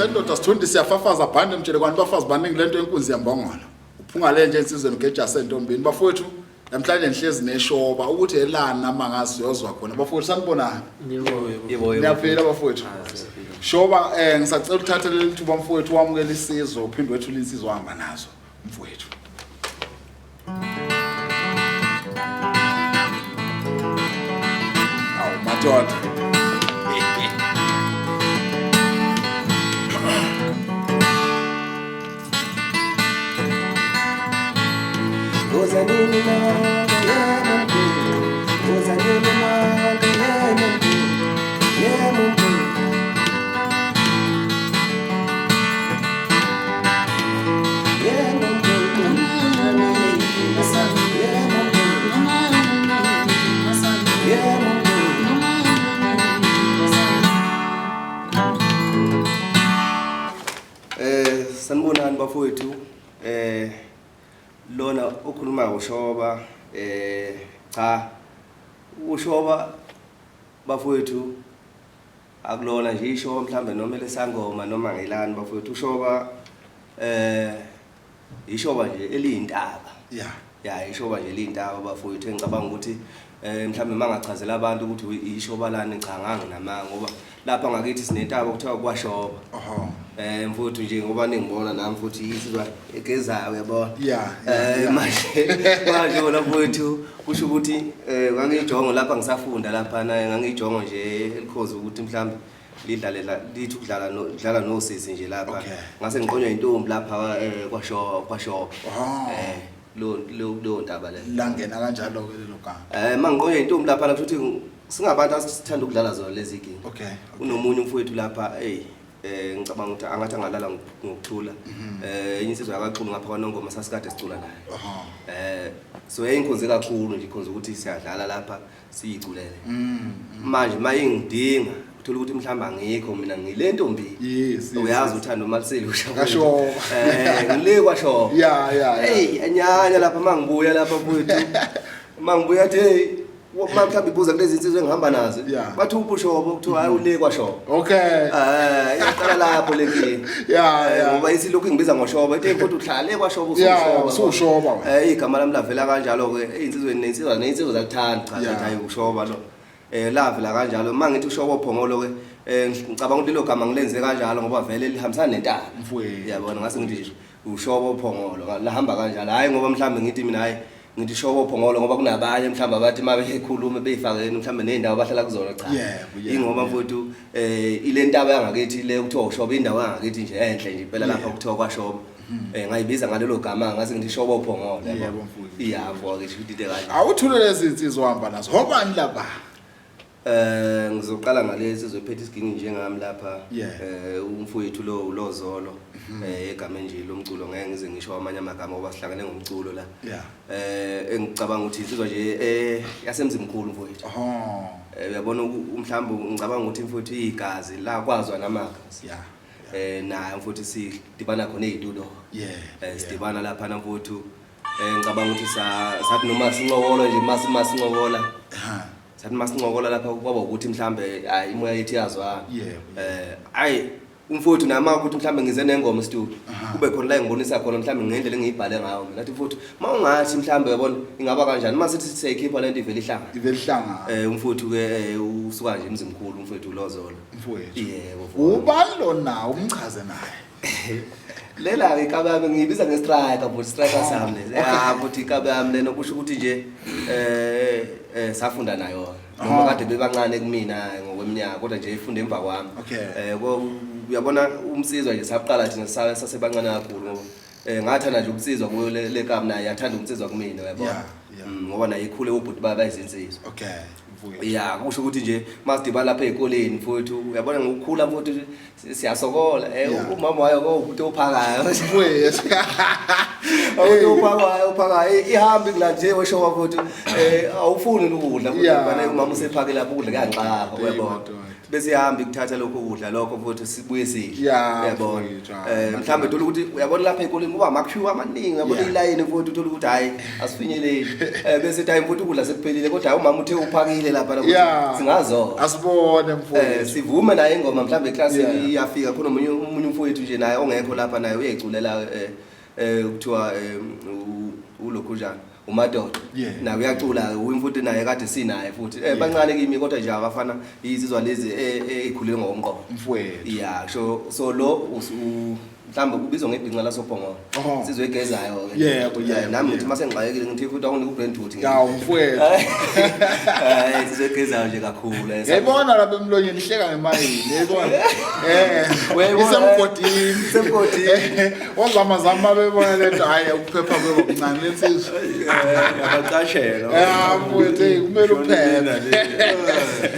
Sendoda sithundi siyafafaza bhande mtshele kwantu bafazi baningi lento yenkunzi yambongolo. Uphunga le nje insizweni ugeja sentombini. Bafowethu namhlanje ngihlezi neshoba ukuthi elana mangazi uyozwa khona. Bafowethu sanibonani. Yebo yebo. Niyaphila bafowethu. Shoba ngisacela uthathe leli thuba mfowethu wamukele isizwe uphinde wethule insizwa ohamba nazo mfowethu. Awu madoda. Woza nini mama yebo mkhulu. Woza nini mama yebo mkhulu. Yebo mkhulu. Yebo mkhulu. Yebo mkhulu. Yebo mkhulu. Sanibonani bafowethu. Lona okhuluma uShoba cha uShoba bafowethu akulona nje ishoba mhlambe noma elesangoma noma ngelani bafowethu uShoba ishoba nje eliyintaba. Ya ishoba nje eliyintaba bafowethu engicabanga ukuthi mhlambe mangachazela abantu ukuthi ishoba lani cha nganginamanga ngoba lapha ngakithi sinentaba kuthiwa kwaShoba. Mfowethu nje ngoba ningibona nami futhi insizwa egezayo uyabona. Manje wona mfowethu kusho ukuthi ngangiyijongo lapha ngisafunda lapha naye ngangiyijongo nje elikhozi ukuthi mhlambe lidlale la lithi ukudlala no dlala nosisi nje lapha. Ngase ngiqonywa intombi lapha kwaShoba kwaShoba. Lo lo lo ndaba le. Langena kanjalo ke lelo gama. Mangiqonywa intombi lapha la futhi singabantu asithanda ukudlala zona lezi gingi. Kunomunye umfowethu lapha ngicabanga ukuthi angathi angalala ngokuthula. Enye insizwa yakaXulu ngapha kwaNongoma sasikade sicula naye. So yayingikhonze kakhulu nje ikhonze ukuthi siyadlala lapha siyiculele. Manje mayingidinga uthola ukuthi mhlawumbe angikho mina ngile ntombi. Uyazi uthando maliselusha. Kasho. Ngile kwasho. Yeah. Hey, anyanya lapha mangibuya lapha mfowethu. Mangibuya athi hey ma mhlawumbe ibuza kulezi insizwa engihamba nazo. Bathi uPushobo kuthiwa hayi ule kwaShoba. Iyaqala lapho le nkinga. Ngoba isilokhu ingibiza ngoShoba. Ithe mfowethu uhlale kwaShoba usuShoba. Usushoba wena. Igama lami lavela kanjalo ke ezinsizweni nensizwa nensizwa zakuthanda cha zathi hayi uShoba lo. Lavela kanjalo. Uma ngithi uShoba Phongolo ke ngicabanga ukuthi lelo gama ngilenze kanjalo ngoba vele lihambisana nentaba. Mfowethu. Yabona ngase ngithi nje uShoba Phongolo lahamba kanjalo. Hayi ngoba mhlambe ngithi mina hayi ngithi Shoba Phongolo ngoba kunabanye mhlawumbe abathi uma bekhuluma beyifakeni mhlawumbe nezindawo abahlala kuzona cha. Ingoba mfowethu ile ntaba yangakithi le kuthiwa uShoba indawo yangakithi nje enhle nje impela lapha kuthiwa kwaShoba. Ngayibiza ngalelo gama ngase ngithi Shoba Phongolo yabo. Yebo mfowethu. Iyabo ke nje into kanje. Awuthule lezi insizwa ohamba nazo. Hobani laba? Ngizoqala ngalezi ezophethe isigingi njengami lapha. Umfowethu lo uLozolo egameni nje lomculo ngeke ngize ngisho amanye amagama ngoba sihlangene ngomculo la. Engicabanga ukuthi insizwa nje yasemzimkhulu mfowethu. Uyabona mhlawumbe ngicabanga ukuthi mfowethu igazi la kwazwa namagazi. Naye mfowethu sidibana khona ezitulo. Sidibana lapha na mfowethu. Ngicabanga ukuthi sathi noma sincokola nje masincokola. Sathi masincokola lapha kwaba ukuthi mhlambe hayi imoya yethu iyazwana. Hayi umfowethu nami ukuthi mhlambe ngize nengoma studio. Kube khona la engibonisa khona mhlambe ngendlela engiyibhale ngayo mina. Ngathi mfowethu mawungathi mhlambe uyabona ingaba kanjani mase sithi siyayikhipha lento ivele ihlangane. Ivele ihlangane. Umfowethu ke usuka nje emzimkhulu umfowethu uLozolo. Mfowethu. Yebo, mfowethu. Ubani lo nawo umchaze naye? Lela ke ikabe yami ngiyibiza nge-striker but striker sami lesi. Ya futhi ikabe yami lena kusho ukuthi nje safunda nayo. Noma kade bebancane kumina ngokweminyaka kodwa nje ifunde emva kwami. Uyabona umsizwa nje saqala thina sasebancane kakhulu ngoba ngathanda nje ukusizwa kuyo le kabi naye yathanda ukusizwa kumina uyabona. Ngoba naye ikhule ubhuti baba bayizinsizwa. Ya kusho ukuthi nje masidibana lapha ezikoleni mfowethu uyabona ngokukhula mfowethu siyasokola. Umama wayo ngo umuntu ophakayo. Mfowethu. Awuthi uphakayo uphakayo ihambi kula nje weshowa futhi awufuni ukudla futhi bana umama usephake lapho ukudla kuyanxaka uyabona. Bese ihamba ikuthatha lokho kudla lokho futhi sibuye sidle. Uyabona. Mhlambe uthola ukuthi uyabona lapha ezikoleni kuba ama queue amaningi uyabona ilayini futhi uthola ukuthi hayi asifinyeleli. Bese time futhi ukudla sekuphelile kodwa hayi umama uthe uphakile lapha ukuthi singazo. Asibone mfowethu. Sivume naye ingoma mhlambe eclassini iyafika khona omunye omunye umfowethu nje naye ongekho lapha naye uyayiculela kuthiwa ulokhunjana umadoda naye uyacula uyimfuthi naye kade sinaye futhi bancane kimi kodwa nje abafana izizwa lezi ezikhulile ngokomqondo mfowethu yeah so lo mhlawumbe ubizwa ngebhinca lasobhongolo sizwe egezayo ke yebo yebo nami ngithi mase ngixakekile ngithi futhi awunike ubrand futhi yawu mfowethu hayi sizwe egezayo nje kakhulu yayibona lapha emlonyeni ihleka ngemayini yayibona isemgodini isemgodini ozama zama bebona lento hayi ukuphepha kwebo kuncane lensizwa abaqashelwa mfowethu hey kumele uphephe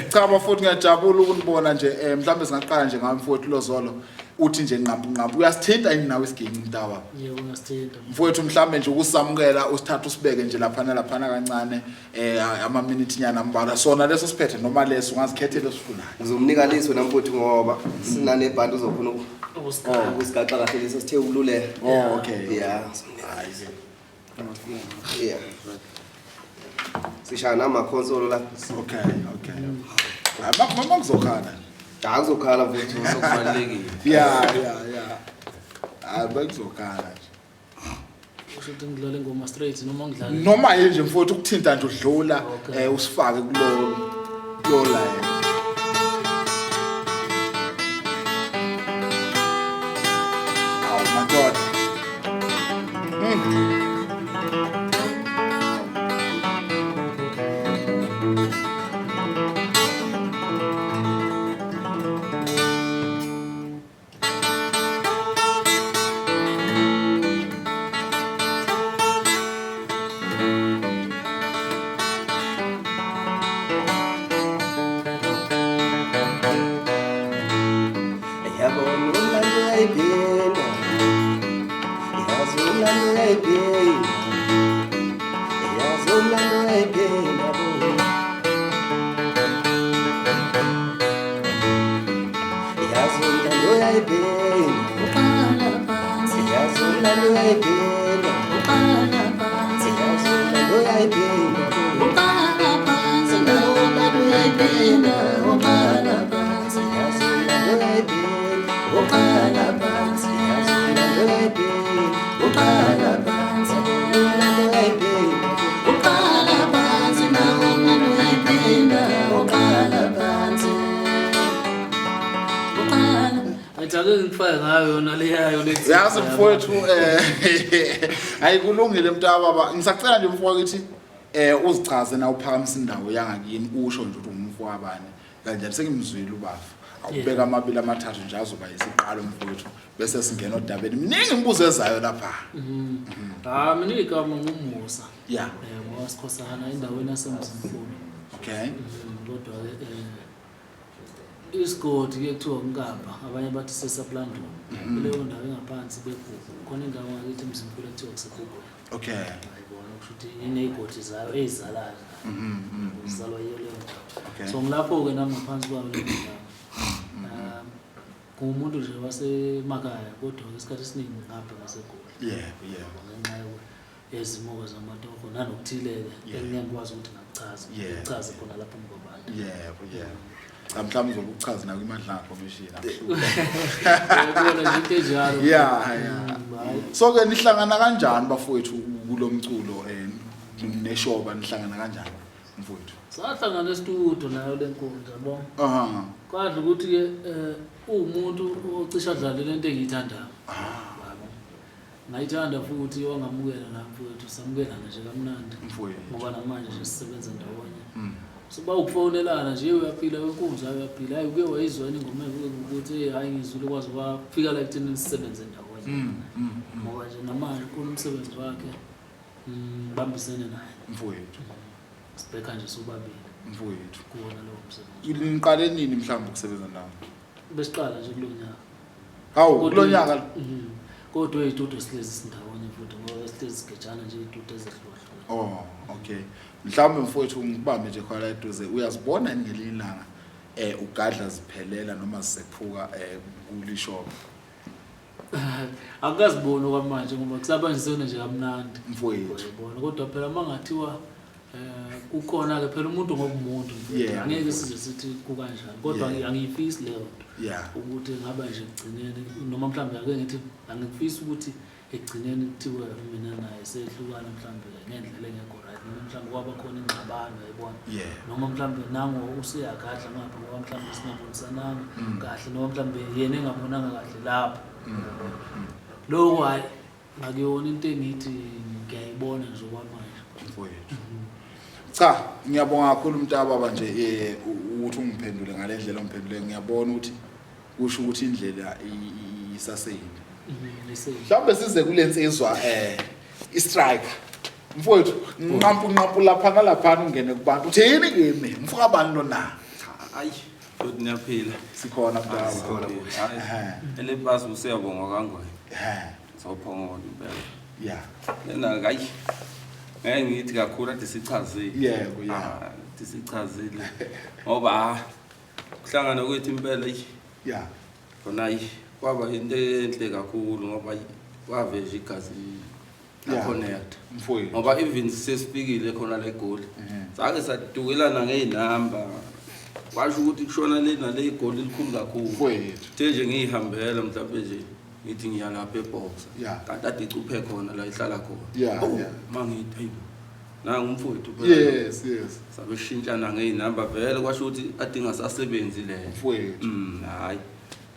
cha bafowethu ngiyajabula ukunibona nje mhlawumbe singaqala nje ngawe mfowethu Lozolo uthi nje nqampu nqampu uyasithinta yini nawe isiginci mntaba? Yebo ngiyasithinta. Mfowethu mhlambe nje ukusamukela usithatha usibeke nje laphana laphana kancane ama minute nyana ambalwa sona leso siphethe noma leso ungazikhethela osifunayo. Ngizomnika leso namfowethu ngoba sinanebhanti uzokhona ukusigaxa kahle leso sithe ukululeka. Oh okay. Yeah. Yeah. Sishaya nama console la. Okay, okay. Hayi mama kuzokhala. Hayi kuzokhala mfowethu sokubalulekile. Yeah, yeah, yeah. Hayi bekuzokhala nje. Usho ukuthi ngidlale ingoma straight noma ngidlale noma yini nje mfowethu ukuthinta nje udlula usifake kulo kulo line. Awu madoda. Yazi mfowethu ayikulungile mntababa ngisacela nje mfowethu uzichaze na uphakamisa indawo yangakini usho nje ukuthi ungumfowabani kanjani sengimzwile ubafu awubeka amabili amathathu nje azoba isiqalo mfowethu bese singena odabeni miningi imibuzo ezayo lapha. Ha mina igama nguMusa. Yeah. Ngowasikhosana endaweni yaseMzimkhulu. Okay. Kodwa ke isigodi ke kuthiwa uNkamba abanye bathi seSaplandoni. Kuleyo ndawo engaphansi beGugu khona indawo ngakithi eMzimkhulu ekuthiwa kuseGugwini. Okay. Ayibona kusho ukuthi iney'godi zayo ey'zalayo. Zizalwa yiyo leyo ndawo. So ngilapho-ke nami ngaphansi kwayo leyo ndawo. Ngumuntu nje wasemakhaya kodwa isikhathi esiningi ngapha ngaseGoli. Yebo, yebo. Ngenxa yezimo zamatoho nanokuthile-ke engingeke ngikwazi ukuthi ngakuchaza. Ngichaze khona lapho mkwabantu. Yebo, yebo. Cha mhlawumbe uzobe ukuchaza naku iMadlanga Commission akuhluphi. Yabona nje into enjalo. Yeah, yeah. So ke nihlangana kanjani bafowethu kulomculo neshoba nihlangana kanjani mfowethu? Sahlangana e-studio nayo lenkundla yabo. Aha. Kwadla ukuthi ke umuntu ocisha adlale lento engiyithandayo. Ngayithanda futhi wangamukela nami mfowethu samukelana nje kamnandi. Mfowethu. Ngoba namanje nje sisebenza ndawonye. So bawukufonelana nje uyaphila wenkundla uyaphila hayi uke wayizwa ingoma ukuthi hayi ngizwile kwaze kwafika la ekutheni sisebenze ndawonye. Ngoba nje namanje kukhona umsebenzi wakhe ngibambisene naye. Mfowethu. Sibheka nje sobabili. Mfowethu. Kuwona lowo msebenzi. Niqale nini mhlawumbe ukusebenza nawe? Besiqala nje kulonyaka. Hawu kulonyaka. Kodwa ey'tudio sihlezi sindawonye futhi ngoba sihlezi sigejana nje iy'tudio ezehlukahlukene. Oh, okay. Mhlawumbe mfowethu ngikubambe nje khona la eduze uyazibona yini ngelinye ilanga ugadla ziphelela noma zisephuka kulishop? Akukaziboni okwamanje ngoba kusabanjisene nje kamnandi. Mfowethu. Uyabona kodwa phela uma ngathiwa kukhona-ke phela umuntu ngokumuntu angeke size sithi kukanjani kodwa angiyifisi leyo nto ukuthi ngaba nje ekugcineni noma mhlawumbe ake ngithi angikufisi ukuthi ekugcineni kuthiwe mina naye sehlukana mhlawumbe ngendlela engekho right noma mhlawumbe kwaba khona ingxabano yayibona noma mhlawumbe nango useyagadla ngapha ngoba mhlawumbe singabonisananga kahle noma mhlawumbe yena engabonanga kahle lapho. Lokho hhayi akuyona into engithi ngiyayibona nje okwamanje. Mfowethu. Cha, ngiyabonga kakhulu mntababa nje ukuthi ungiphendule ngale ndlela ongiphendule. Ngiyabona ukuthi kusho ukuthi indlela isaseyinde. Mhlawumbe size kule nsizwa i-striker. Mfowethu, nqampu nqampu lapha nalapha ungene kubantu. Uthini kimi? Mfoka bani lo na? Hayi, futhi niyaphila. Sikhona mntaba. Sikhona. Hayi. Elebasi usiyabonga kangwayo. Sophongola impela. Yeah. Lena hayi. Ngeke ngithi kakhulu ade sichazile. Yebo, yeah. Ade sichazile. Ngoba kuhlangana kwethu impela ayi. Yeah. Khona ayi kwaba into enhle kakhulu ngoba kwaveza igazi la-connect. Mfowethu. Ngoba even sesifikile khona le goli. Sake sadukelana ngey'namba. Kwasho ukuthi kushona le nale igoli elikhulu kakhulu. Mfowethu. Uthe nje ngiyihambela mhlawumbe nje ngithi ngiya lapha eBoxer. Kanti ade icuphe khona la ihlala khona. Oh, mangithi hayibo. Nangu umfowethu phela. Yes, yes. Sabe shintshana ngey'namba vele kwasho ukuthi ade ingasasebenzi le. Mfowethu. Hayi.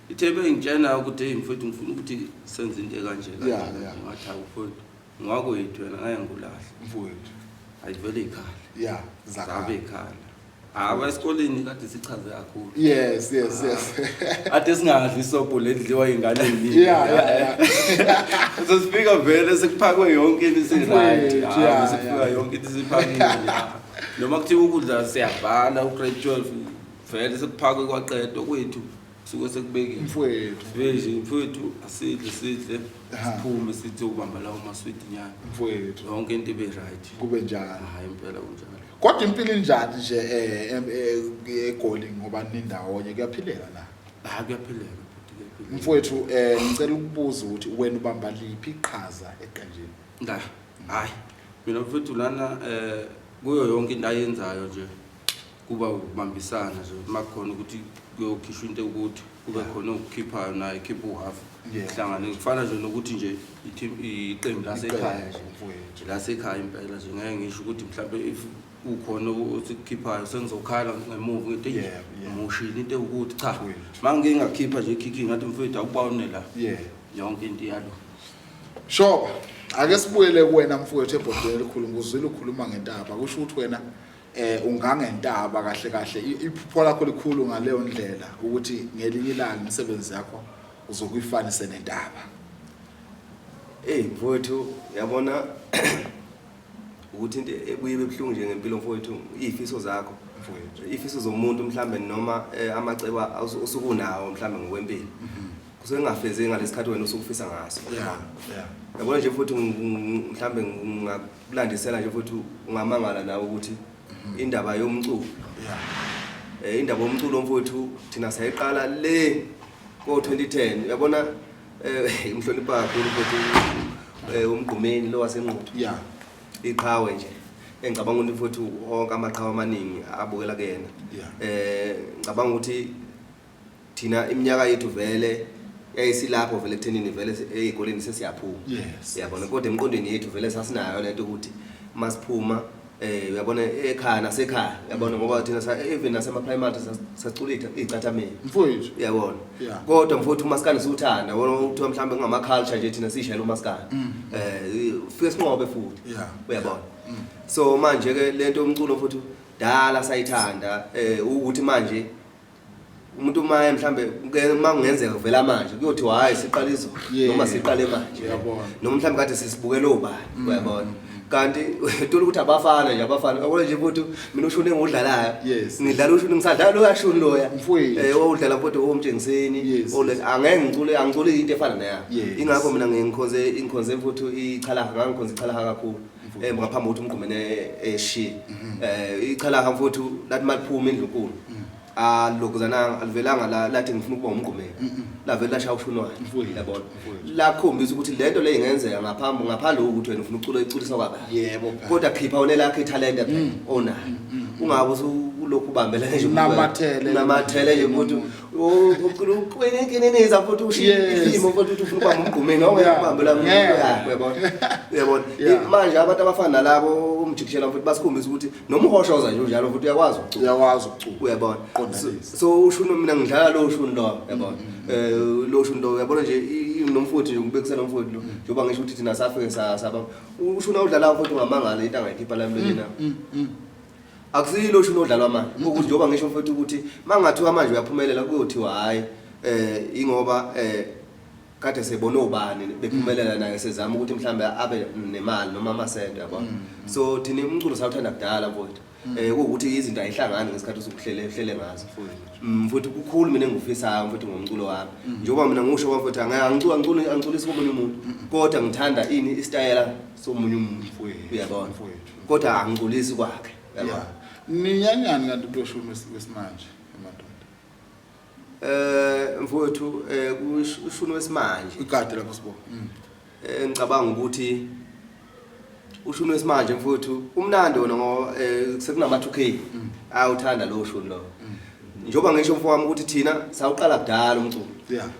Ithe bengitshena ukuthi hey mfowethu ngifuna ukuthi senze into ekanje kanje. Ngathi hawu mfowethu ngwakwethu wena ngeke ngikulahle. Mfowethu. Ayivele ikhala. Yeah, zakhala. Zabe ikhala. Aba esikoleni kade sichaze kakhulu. Yes, yes, yes. Ade singadli isobho ledliwa ingane eziningi. Yeah, yeah, yeah. Sesifika vele sekuphakwe yonke into isi-right. Sefika yonke into isiphakiwe. Noma kuthiwa ukudla siyabhala u-grade 12 vele sekuphakwe kwaqedwa kwethu. Suke sekubekile. Mfowethu. Vele mfowethu asidle sidle siphume sithi ukubamba lawo maswidi nyana. Mfowethu. Yonke into ibe right. Kube njalo. Hayi impela kunjalo. Kodwa impilo injani nje eGoli ngoba nindawonye kuyaphileka la? Hayi kuyaphileka futhi kuyaphileka. Mfowethu ngicela ukubuza ukuthi wena ubamba liphi iqhaza eqenjini? La, hayi. Mina mfowethu lana kuyo yonke into ayenzayo nje kuba ukubambisana nje makukhona ukuthi kuyokhishwa into ukuthi kube khona okukhiphayo naye ekhipha uhalf. Kuhlangane kufana nje nokuthi nje iqembu lasekhaya nje. Mfowethu. Lasekhaya impela nje ngeke ngisho ukuthi mhlawumbe if ukhona osikukhiphayo sengizokhala ngemuva ngithi eyi, ngimushile into ewukuthi cha. Mfowethu. Mangike ngakhipha nje ikhikhi ngathi mfowethu awubone la. Yonke into iyalo. Sho, ake sibuyele kuwena mfowethu ebhodweni elikhulu nguzwile ukhuluma ngentaba kusho ukuthi wena ungangentaba kahle kahle iphupho lakho likhulu ngaleyo ndlela ukuthi ngelinye ilanga imisebenzi yakho uzokuyifanise nentaba. Hey mfowethu uyabona ukuthi into ebuye ibe buhlungu nje ngempilo mfowethu izifiso zakho mfowethu izifiso zomuntu mhlambe noma amacebo osukunawo mhlambe ngokwempilo kusuke kungafezeki ngalesikhathi wena usukufisa ngaso. Yabona nje futhi mhlambe ngingakulandisela nje futhi ungamangala nawe ukuthi indaba yomculo. Indaba yomculo mfowethu thina sayiqala le ko 2010 uyabona ngihlonipha kakhulu futhi umgqumeni lo waseNquthu. Iqhawe nje engicabanga ukuthi futhi wonke amaqhawe amaningi abukela kuyena. Ngicabanga ukuthi thina iminyaka yethu vele yayisilapho vele ekuthenini vele ey'koleni sesiyaphuma. Uyabona kodwa emqondweni yethu vele sasinayo lento ukuthi masiphuma uyabona ekhaya nasekhaya uyabona ngoba thina even nasema primary sacula iy'cathameni. Mfowethu. Uyabona. Kodwa mfowethu umaskandi siwuthanda yabona kuthiwa mhlawumbe kungama culture nje thina sishayela umaskandi. Ufike sinqobe futhi. Uyabona. So manje ke lento yomculo mfowethu dala sayithanda ukuthi manje umuntu uma mhlambe ke uma kungenzeka kuvela manje kuyothiwa hayi siqale izolo noma siqale manje. Uyabona. Noma mhlambe kade sisibukele obani uyabona. Kanti uthola ukuthi abafana nje abafana yabona nje futhi mina ushuni engiwudlalayo Yes. ngidlala ushuni ngisadlala loya shuni loya Mfowethu. owudlala futhi owomtshengiseni Yes. angeke ngicule angicule into efana neyakho Yes. ingakho mina ngikhonze ingikhonze futhi ichalaha ngangikhonze ichalaha kakhulu ngaphambi kokuthi umgqumene eshiye ichalaha mfowethu lathi maliphuma endlunkulu alokuzananga alivelanga la lathi ngifuna ukuba umgqumeni lavele lashaya ushuni wakhe Mfowethu, yabona mfowethu. lakhombisa ukuthi lento le ingenzeka ngaphambi ngaphandle kokuthi wena ufuna ukucula iculisa kwabani Yebo phela. kodwa khipha wena lakho ithalente phela onayo ungabe usulokhu ubambelele nje Unamathele. unamathele nje ukuthi ucula uqinikininiza futhi ushiye Yes. isimo futhi uthi ufuna ukubamba umgqumeni awungeke Yeah. ubambe la muntu Yeah. yakho uyabona uyabona Yeah. manje abantu abafana nalabo umjikishela futhi basikhombisa ukuthi noma uhoshoza nje unjalo futhi uyakwazi ukucula Uyakwazi ukucula. Uyabona. Qonda So- lezi. So ushuni mina ngidlala lo shuni lo uyabona lo shuni lo uyabona nje nomfowethu nje ngibekisela nomfowethu lo njengoba ngisho ukuthi thina safike saba ushuni awudlalayo futhi ungamangala into angayikhipha la emlonyeni yakho. Akusilo ushuni odlalwa manje ukuthi njengoba ngisho mfowethu ukuthi mangathiwa manje uyaphumelela kuyothiwa hhayi ingoba kade sebona obani bephumelela naye sezama ukuthi mhlambe abe nemali noma amasente yabona. So thina umculo sawuthanda kudala mfowethu kuwukuthi izinto ayihlangani ngesikhathi usukuhlele uhlele ngazo. Futhi kukhulu mina engifisayo mfowethu ngomculo wami njengoba mina ngisho mfowethu angeke angicula angiculi angiculisi komunye umuntu kodwa ngithanda ini isitayela somunye umuntu Mfowethu, uyabona mfowethu. kodwa angiculisi kwakhe uyabona. Yeah. Ninyanyani kanti kuloshumi wesimanje emadoda? Mfowethu kushuni wesimanje. Igade lapho sibo. Ngicabanga ukuthi ushuni wesimanje mfowethu umnandi wona ngoba sekunama 2K ayawuthanda lo shuni lo. Njengoba ngisho mfowami ukuthi thina sawuqala kudala umculo.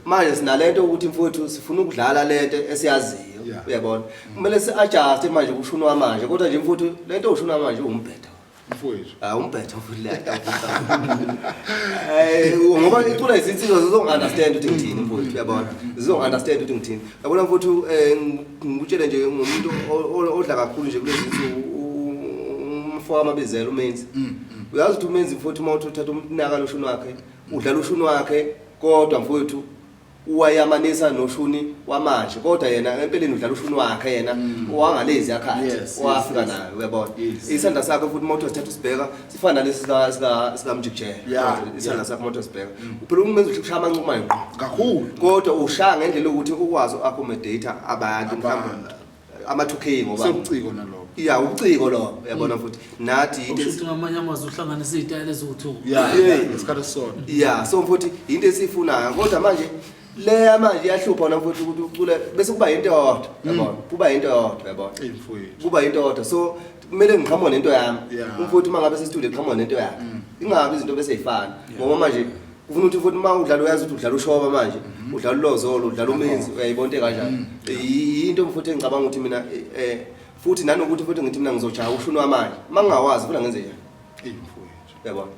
Manje sinalento ukuthi mfowethu sifuna ukudlala lento esiyaziyo uyabona. Kumele si-adjust manje kushuni wamanje kodwa nje mfowethu lento ushuni wamanje umbhedo. Mfowethu. Ah umbhedo futhi la. Ngoba icula izinsizwa zizongi-understand ukuthi ngithini mfowethu uyabona. Zizongi-understand ukuthi ngithini. Yabona mfowethu ngikutshele nje ngomuntu odla kakhulu nje kulezi nsuku umfowami amabizelo uMenzi. Uyazi ukuthi uMenzi mfowethu uma uthatha umnaka loshuni wakhe udlala ushuni wakhe kodwa mfowethu uwayamanisa noshuni wamanje kodwa yena empeleni udlala ushuni wakhe yena owangalezi akhathi owafika nayo uyabona. Isandla sakhe futhi uma uthatha usibheka sifana nalesi sika Mjikijela. Isandla sakhe uma usibheka uphela umenza ushaya amancuma ngqo kakhulu kodwa ushaya ngendlela yokuthi ukwazi uaccommodate abantu mhlawumbe ama 2K ngoba sekuciko nalokho. Ya uciko lo uyabona futhi nathi into Usho ukuthi ngamanye amazwi uhlanganisa izitayela eziwu2. Isikhathi sona. Yeah so futhi into esifunayo kodwa manje leya manje iyahlupha wona futhi ukuthi ucule bese kuba into eyodwa uyabona kuba into eyodwa uyabona Mfowethu. Kuba into eyodwa so kumele ngiqhamuke nento yami umfowethu uma ngabe sestudio eqhamuka nento yakhe ingabi izinto bese yifana ngoba manje ufuna ukuthi futhi uma udlala uyazi ukuthi udlala ushoba manje udlala ulozolo udlala umenzi uyayibona into kanjani into mfowethu engicabanga ukuthi mina futhi nanokuthi futhi ngithi mina ngizojaha ushuni wamanje uma ngingawazi futhi ngenze njani Mfowethu. Uyabona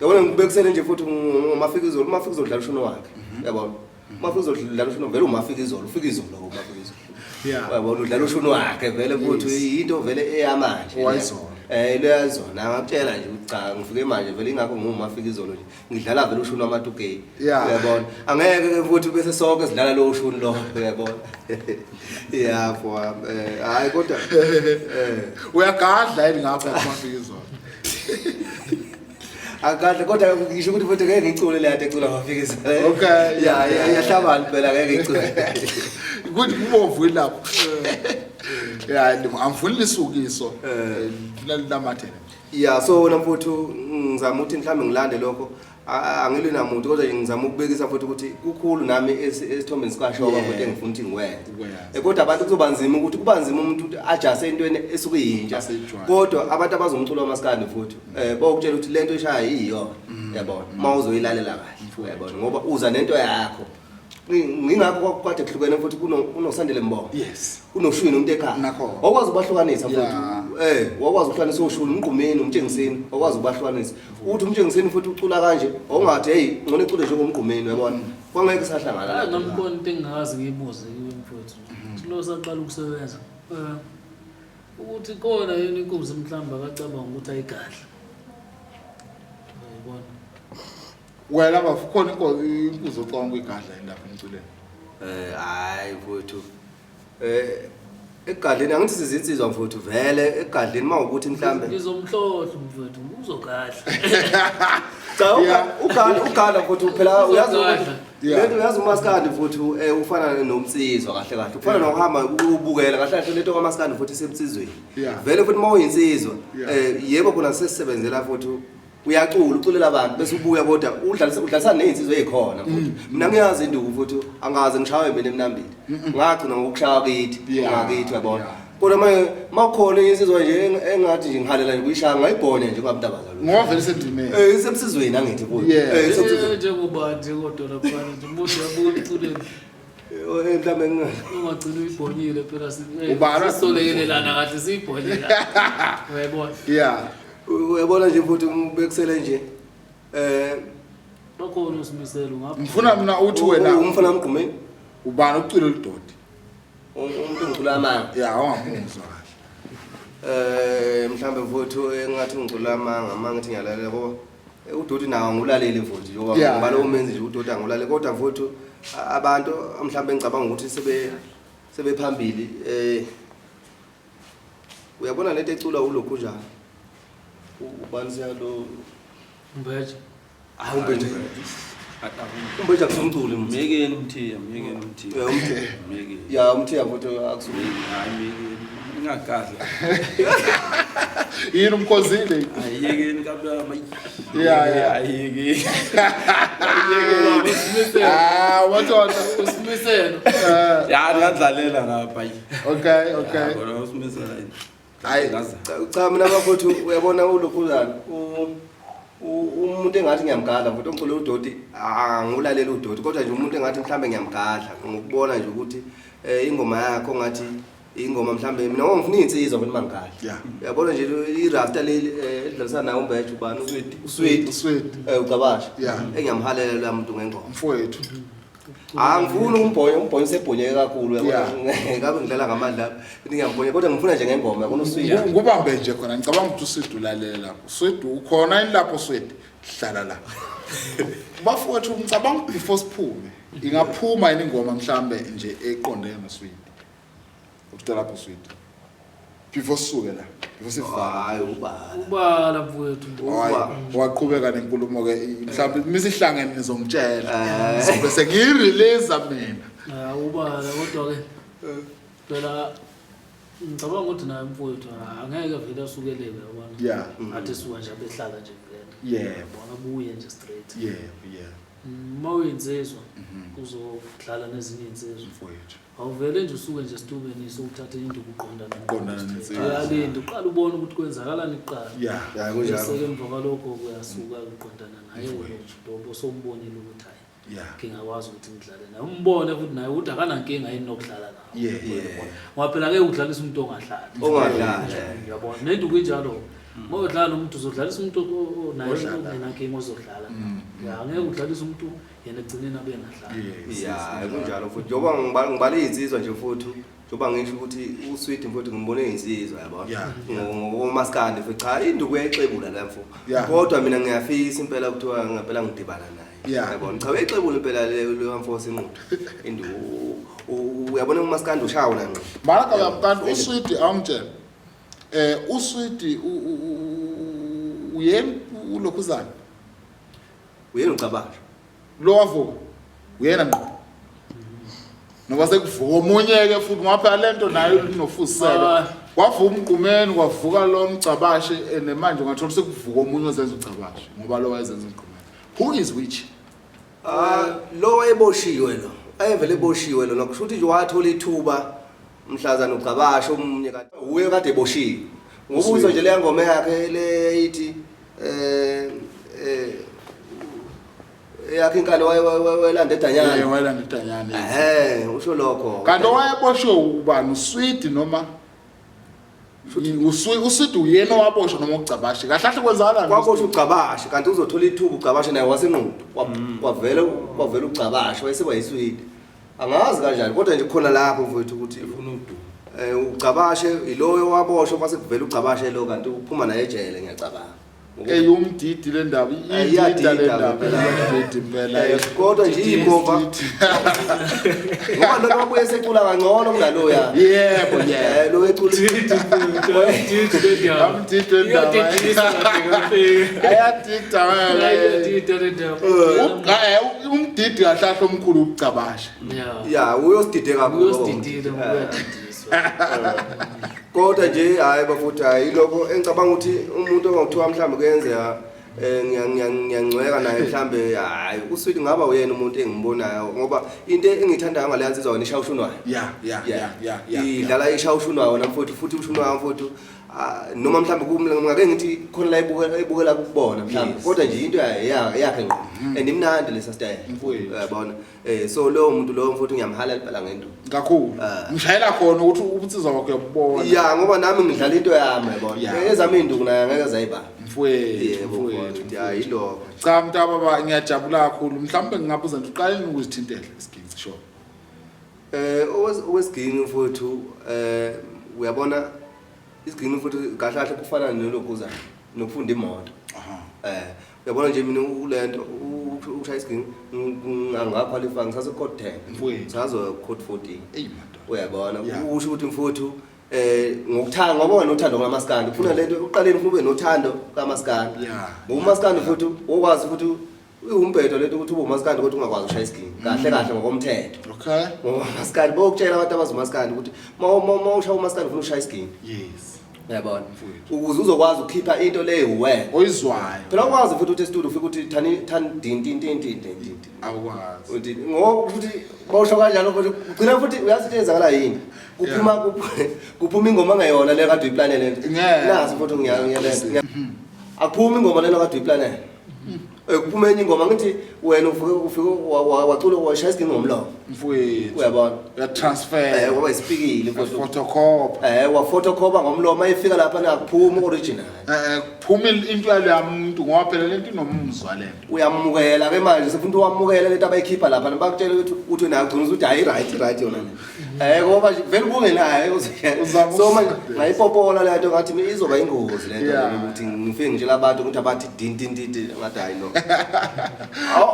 yabona ngibekisele nje futhi uMafikizolo uMafikizolo udlala ushuni wakhe uyabona uMafikizolo udlala ushuni vele uMafikizolo ufika izolo uMafikizolo uyabona udlala ushuni wakhe vele futhi into vele eyamanje Owayizona. Leyazona ngakutshela nje ukuthi cha ngifike manje vele ingakho nguMafikizolo nje ngidlala vele ushuni wama 2K uyabona angeke ke futhi bese sonke sidlala lo ushuni lo uyabona yeah for hayi kodwa uyagadla yini ngapha kuMafikizolo Akadle kodwa ngisho ukuthi futhi ngeke ngicule le ade ecula Mafikizolo. Okay. Yeah iyahlabana phela ngeke ngicule. Ukuthi kubovu lapho. Yeah angifuni lisukiso. Ngifuna lamathele. Yeah so wena mfowethu ngizama ukuthi mhlambe ngilande lokho angilwi namuntu kodwa nje ngizama ukubekisa futhi ukuthi kukhulu nami esithombeni sikashoba futhi engifuna ukuthi ngiwenze. Kodwa abantu kuzoba nzima ukuthi kuba nzima umuntu ukuthi adjust entweni esuke iyintsha. Kodwa abantu abazomculo wamaskandi futhi bawukutshela ukuthi lento eshaya iyiyona uyabona uma uzoyilalela kahle uyabona ngoba uza nento yakho. Ngingakho kwakade kuhlukene futhi kunoSandile Mbongo. Yes. Kunoshuni umuntu ekhaya. Nakho. Wakwazi ukubahlukanisa futhi. Wakwazi ukuhlukanisa oshuni umgqumeni umtshengiseni, wakwazi ukubahlukanisa. Uthi umtshengiseni futhi ucula kanje, awungathi hey ngcono ecule njengomgqumeni uyabona. Kwangeke sahlangana. Ngamkhona into engingazi ngiyibuze kuwe mfowethu. Lo saqala ukusebenza. Ukuthi khona yini inkunzi mhlawumbe akacabanga ukuthi ayigadle. Uyayibona. Wena bafo khona inkunzi ocabanga ukuyigadla yini lapha emculweni? Hayi mfowethu. Egadleni angithi sizinsizwa mfowethu vele egadleni mawukuthi mhlambe Ngizomhlohla mfowethu uzogadla. Cha ugadla ugadla mfowethu phela uyazi ukuthi lento uyazi umaskandi mfowethu eh, ufana nomsizwa kahle kahle ufana nokuhamba ubukela kahle kahle lento kamaskandi futhi isemsizweni vele futhi mawuyinsizwa eh, yebo khona sesisebenzela futhi uyacula uculela abantu bese ubuya kodwa udlalisa udlalisana nezinsizwa ezikhona futhi mm. mina ngiyazi induku futhi angaze ngishawe mina emnambili ngagcina ngokushaya kithi ngakithi uyabona kodwa manje makukhona insizwa nje engathi nje ngihalela nje kuyishaya ngayibhonya nje kungabantu abazalwa ngoba vele sendimeni eh isemsizweni angithi kuyo eh isemsizweni eh, njengoba nje kodwa lapha nje umuntu uyabuka emculweni eh, mhlawumbe ungagcina uyibhonyile phela sisolekelelana kahle siyibhonyile uyayibona yeah uyabona nje futhi ubekusele nje eh bakhona usimiselo ngapha ngifuna mina uthi wena umfana mgqumeni ubani ucwile oludoti umuntu ongicula amanga ya ongamuzwa kahle eh mhlambe mfowethu engathi ngicula amanga uma ngithi ngiyalalela ngoba eh, udoti nawo angulaleli mfowethu njengoba ngibala umenzi nje udoti angulaleli kodwa mfowethu abantu mhlambe ngicabanga ukuthi sebe sebephambili eh uyabona lento ecula ulokhu njalo ubani siyalo Mbeje. Hayi umbeje. Umbeje akusumculi mfowethu. Myekeni umthiya, myekeni umthiya. Ya umthiya. Myekeni. Ya umthiya futhi akusumculi. Hayi myekeni. Ingagadla. Yini umkhozile? Ayiyekeni kababa. Yeah, yeah. Ayiyekeni. Usimiselo. Ah, wathola. Usimiselo. Ya ngadlalela ngapha. Okay, okay. Kona usimisela. Hayi. Cha mina bafowethu uyabona ulokhuzana umuntu engathi ngiyamgadla mfowethu ongicula udoti angulalela udoti kodwa nje umuntu engathi mhlambe ngiyamgadla ngokubona nje ukuthi eh, ingoma yakho ngathi ingoma mhlambe mina ngifuna iy'nsizwa mfowethu mangigadla uyabona nje irasta leli eh, edlalisana naye umbeje ubani uswidi Uswidi. um ucabasha engiyamhalela loya muntu ngengoma Mfowethu. Angifuni umbhonya, umbhonya usebhonyeke kakhulu uyabona. Ngabe ngidlala ngamandla lapha. Ngiyambhonya kodwa ngifuna nje ngengoma yabona uswidi. Ngubambe nje khona ngicabanga ukuthi uswidi ulalele lapho. Uswidi ukhona yini lapho uswidi? Hlala la. Bafowethu ngicabanga ukuthi before siphume ingaphuma yini ingoma mhlambe nje eqondene noswidi. Uthi lapho swidi. Before sisuke la. Before sivala. Hayi ubala. Ubala mfowethu. Hayi waqhubeka nenkulumo ke mhlawumbe misihlangene nizongitshela. Sobe sengiyirelease mina. Ah ubala kodwa ke phela ngicabanga ukuthi naye mfowethu angeke vele asukeleke yabona. Yeah. Athi suka nje abehlala nje vele. Yebo. Yabona abuye nje straight. Yebo, yebo. Uma uyinsizwa uzodlala nezinye iy'nsizwa. Mfowethu. Awuvele nje usuke nje esitubeni sowuthathe induku uqondana Uqondana nensizwa. Uyalinda uqala ubone ukuthi kwenzakalani kuqala. Yeah. Ya kunjalo. Bese-ke emva kwalokho uyasuka uqondana naye lo muntu osowumbonile ukuthi hhayi Yeah. ngingakwazi ukuthi ngidlale naye. Umbone futhi naye ukuthi akanankinga yini nokudlala nawe. Yeah. Ngoba phela ngeke udlalise umuntu ongadlali. Ongadlali. Uyabona? Nenduku injalo. Uma udlala nomuntu uzodlalisa umuntu naye Odlala. ongenankinga ozodlala. Ya ngeke udlalise umuntu yena ekugcineni abe engadlali. Yes. Ya kunjalo futhi njengoba ngibala iy'nsizwa nje futhi njengoba ngisho ukuthi uswidi mfowethu ngimbone ey'nsizwa yabona Yeah. ngokomaskandi futhi cha induku uyayixebula la mfo Yeah. kodwa mina ngiyafisa impela kuthiwa ngempela ngidibana naye Yeah. yabona cha uyayixebula impela leyo mfo sinquthu induku uyabona umaskandi ushawa wona ngqo Mara ka mntana uswidi awungitshela. Eh uswidi uyena ulokhuzana. Uyena ucabasha. Lo wavuka. Uyena ngqo. Noba sekuvuka omunye ke futhi ngoba phela lento nayo inofuziselo. Ah. Kwavuka umgqumeni kwavuka lo mgcabashe and manje ungathola sekuvuka omunye ozenza ugcabashe ngoba lo wayezenza umgqumeni. Who is which? Ah lo wayeboshiwe lo. Ayevele eboshiwe lo nokusho ukuthi nje wathola ithuba mhlazana ugcabashe omunye kanti uye kade eboshiwe. Ngoba uzwa nje leya ngoma yakhe le ithi eh eh eyakhe inkalo wayelanda edanyana. Eh wayelanda edanyana. Eh usho lokho. Kanti owayeboshwe ubani uswidi noma uswidi uyena owaboshwa noma ugcabashe kahle kahle kwenzakalani Kwaboshwa ugcabashe kanti uzothola ithuba ugcabashe naye wasenquthu. Kwavele kwavela ugcabashe wayeseba yiswidi. Angazi kanjani kodwa nje khona lapho mfowethu ukuthi Ufuna udumo. eh ugcabashe iloyo waboshwa kwase kuvela ugcabashe lo kanti uphuma naye ejele ngiyacabanga. Eyumdidi le ndaba, iyadida le ndaba, iyadida impela. Kodwa nje ingoma ngoba lona wabuye secula kangcono kunaloya. Yebo, yebo. Lo ecula Didi le ndaba. Amdidi le ndaba. Ayadida wena. Iyadida le ndaba. Umdidi kahle kahle omkhulu ubucabasha. Yeah. Ya, uyosidide kakhulu. Uyosididile ngoba uyadidiswa. Kodwa nje hayi bafuthi, hayi lokho engicabanga ukuthi umuntu ongakuthiwa mhlawumbe kuyenzeka ngiyancweka naye mhlambe, hayi uSweet ngaba uyena umuntu engimbonayo, ngoba into engiyithandayo ngale nsizwa wena ishawushunwayo. Yeah. Idlala ishawushunwayo wona mfowethu, futhi ushunwayo mfowethu, noma mhlambe ngake ngithi khona la ebukela kubona mhlambe, kodwa nje into yakhe ngqo and imnandi lesa style. Mfowethu. Uyabona, so lowo muntu lowo mfowethu ngiyamhala impela ngento. Kakhulu. Ngishayela khona ukuthi ubunsizwa bakho uyabubona. Ya, ngoba nami ngidlala into yami, yabona. Ezami induku naye angeke zayibamba. Mfowethu, Yebo. mfowethu. Mfowethu, ya, yilokho. Cha mntaba, ngiyajabula kakhulu. Mhlawumbe ngingabuza nje, uqale nini ukuzithintela isiginci sho? Okwesiginci mfowethu, uyabona isiginci mfowethu kahle kahle kufana nolokuza nokufunda imoto. Uyabona nje mina kulento ukushaya isiginci angaqualify ngisase code 10. Mfowethu. Ngisazo code 14. Eyi madoda. Uyabona, usho ukuthi mfowethu ngokuthanda, ngoba wena uthando kamaskandi ufuna lento uqaleni, ufuna ube nothando kamaskandi. Ngoba umaskandi futhi wokwazi futhi uyiwumbhedo lento ukuthi ube umaskandi kodwa ungakwazi ukushaya isiginci kahle kahle ngokomthetho. Ngoba umaskandi bokutshela abantu abazi umaskandi ukuthi ma ushaya umaskandi ufuna ushaya isiginci. Uyabona, Mfowethu. ukuze uzokwazi ukukhipha into leyo wena Oyizwayo. Phela ukwazi futhi ukuthi estudio ufike uthi thani thani din din din din din din. Awukwazi. Uthi ngoba futhi bawusho kanjalo futhi ugcina futhi uyazi into eyenzakala yini, kuphuma ingoma ngeyona le kade uyiplanele lento. Ngeke. Nazi futhi ngiyalento, akuphumi ingoma lena kade uyiplanele, kuphuma enye ingoma. Ngithi wena ufike wacula washaya isiginci ngomlomo. Mfowethu. Uyabona. Uyatransfer. Ngoba isipikile mfowethu. Photocopy. Waphotocopy ngomlomo, ayifika lapha nakuphuma original. Kuphuma into yaleya muntu, ngoba phela lento inomuzwa lento. Uyamukela ke manje, sefuna uwamukela lento abayikhipha lapha, bakutshela ukuthi uthi nayo ugcina uthi hayi, right yona le, ngoba nje vele kungenayo. Uzama So manje ukusindisa. ngayipopola le nto, ngathi mina izoba ingozi le nto ukuthi ngifike ngitshela abantu ukuthi abathi din din din din, ngathi hayi no.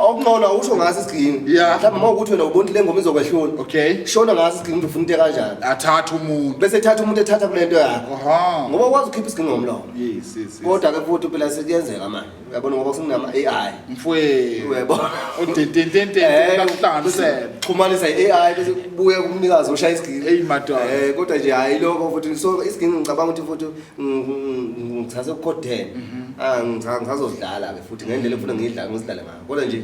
Okungcono awusho ngaso isiginci. Mhlawumbe uma ukuthi wena ubona le ngoma izokwehlula, shona ngaso isiginci ukuthi ufuna into kanjani. Athatha umuntu. Bese ethatha umuntu, ethatha kule nto yakho, ngoba ukwazi ukukhipha isiginci ngomlomo. Yes. Kodwa ke futhi phela sekuyenzeka manje, uyabona, ngoba sekunama AI. Mfowethu. Uyabona. Udintintinte bakuhlanganisela. Xhumanisa i-AI bese kubuye kumnikazi oshaya isiginci. Eyi madoda. Kodwa nje hayi lokho futhi, so isiginci ngicabanga ukuthi futhi ngithathe ku-code 10. Ah, ngisazodlala ke futhi ngendlela efuna ngiyidlale, ngizidlale ngayo. Kodwa nje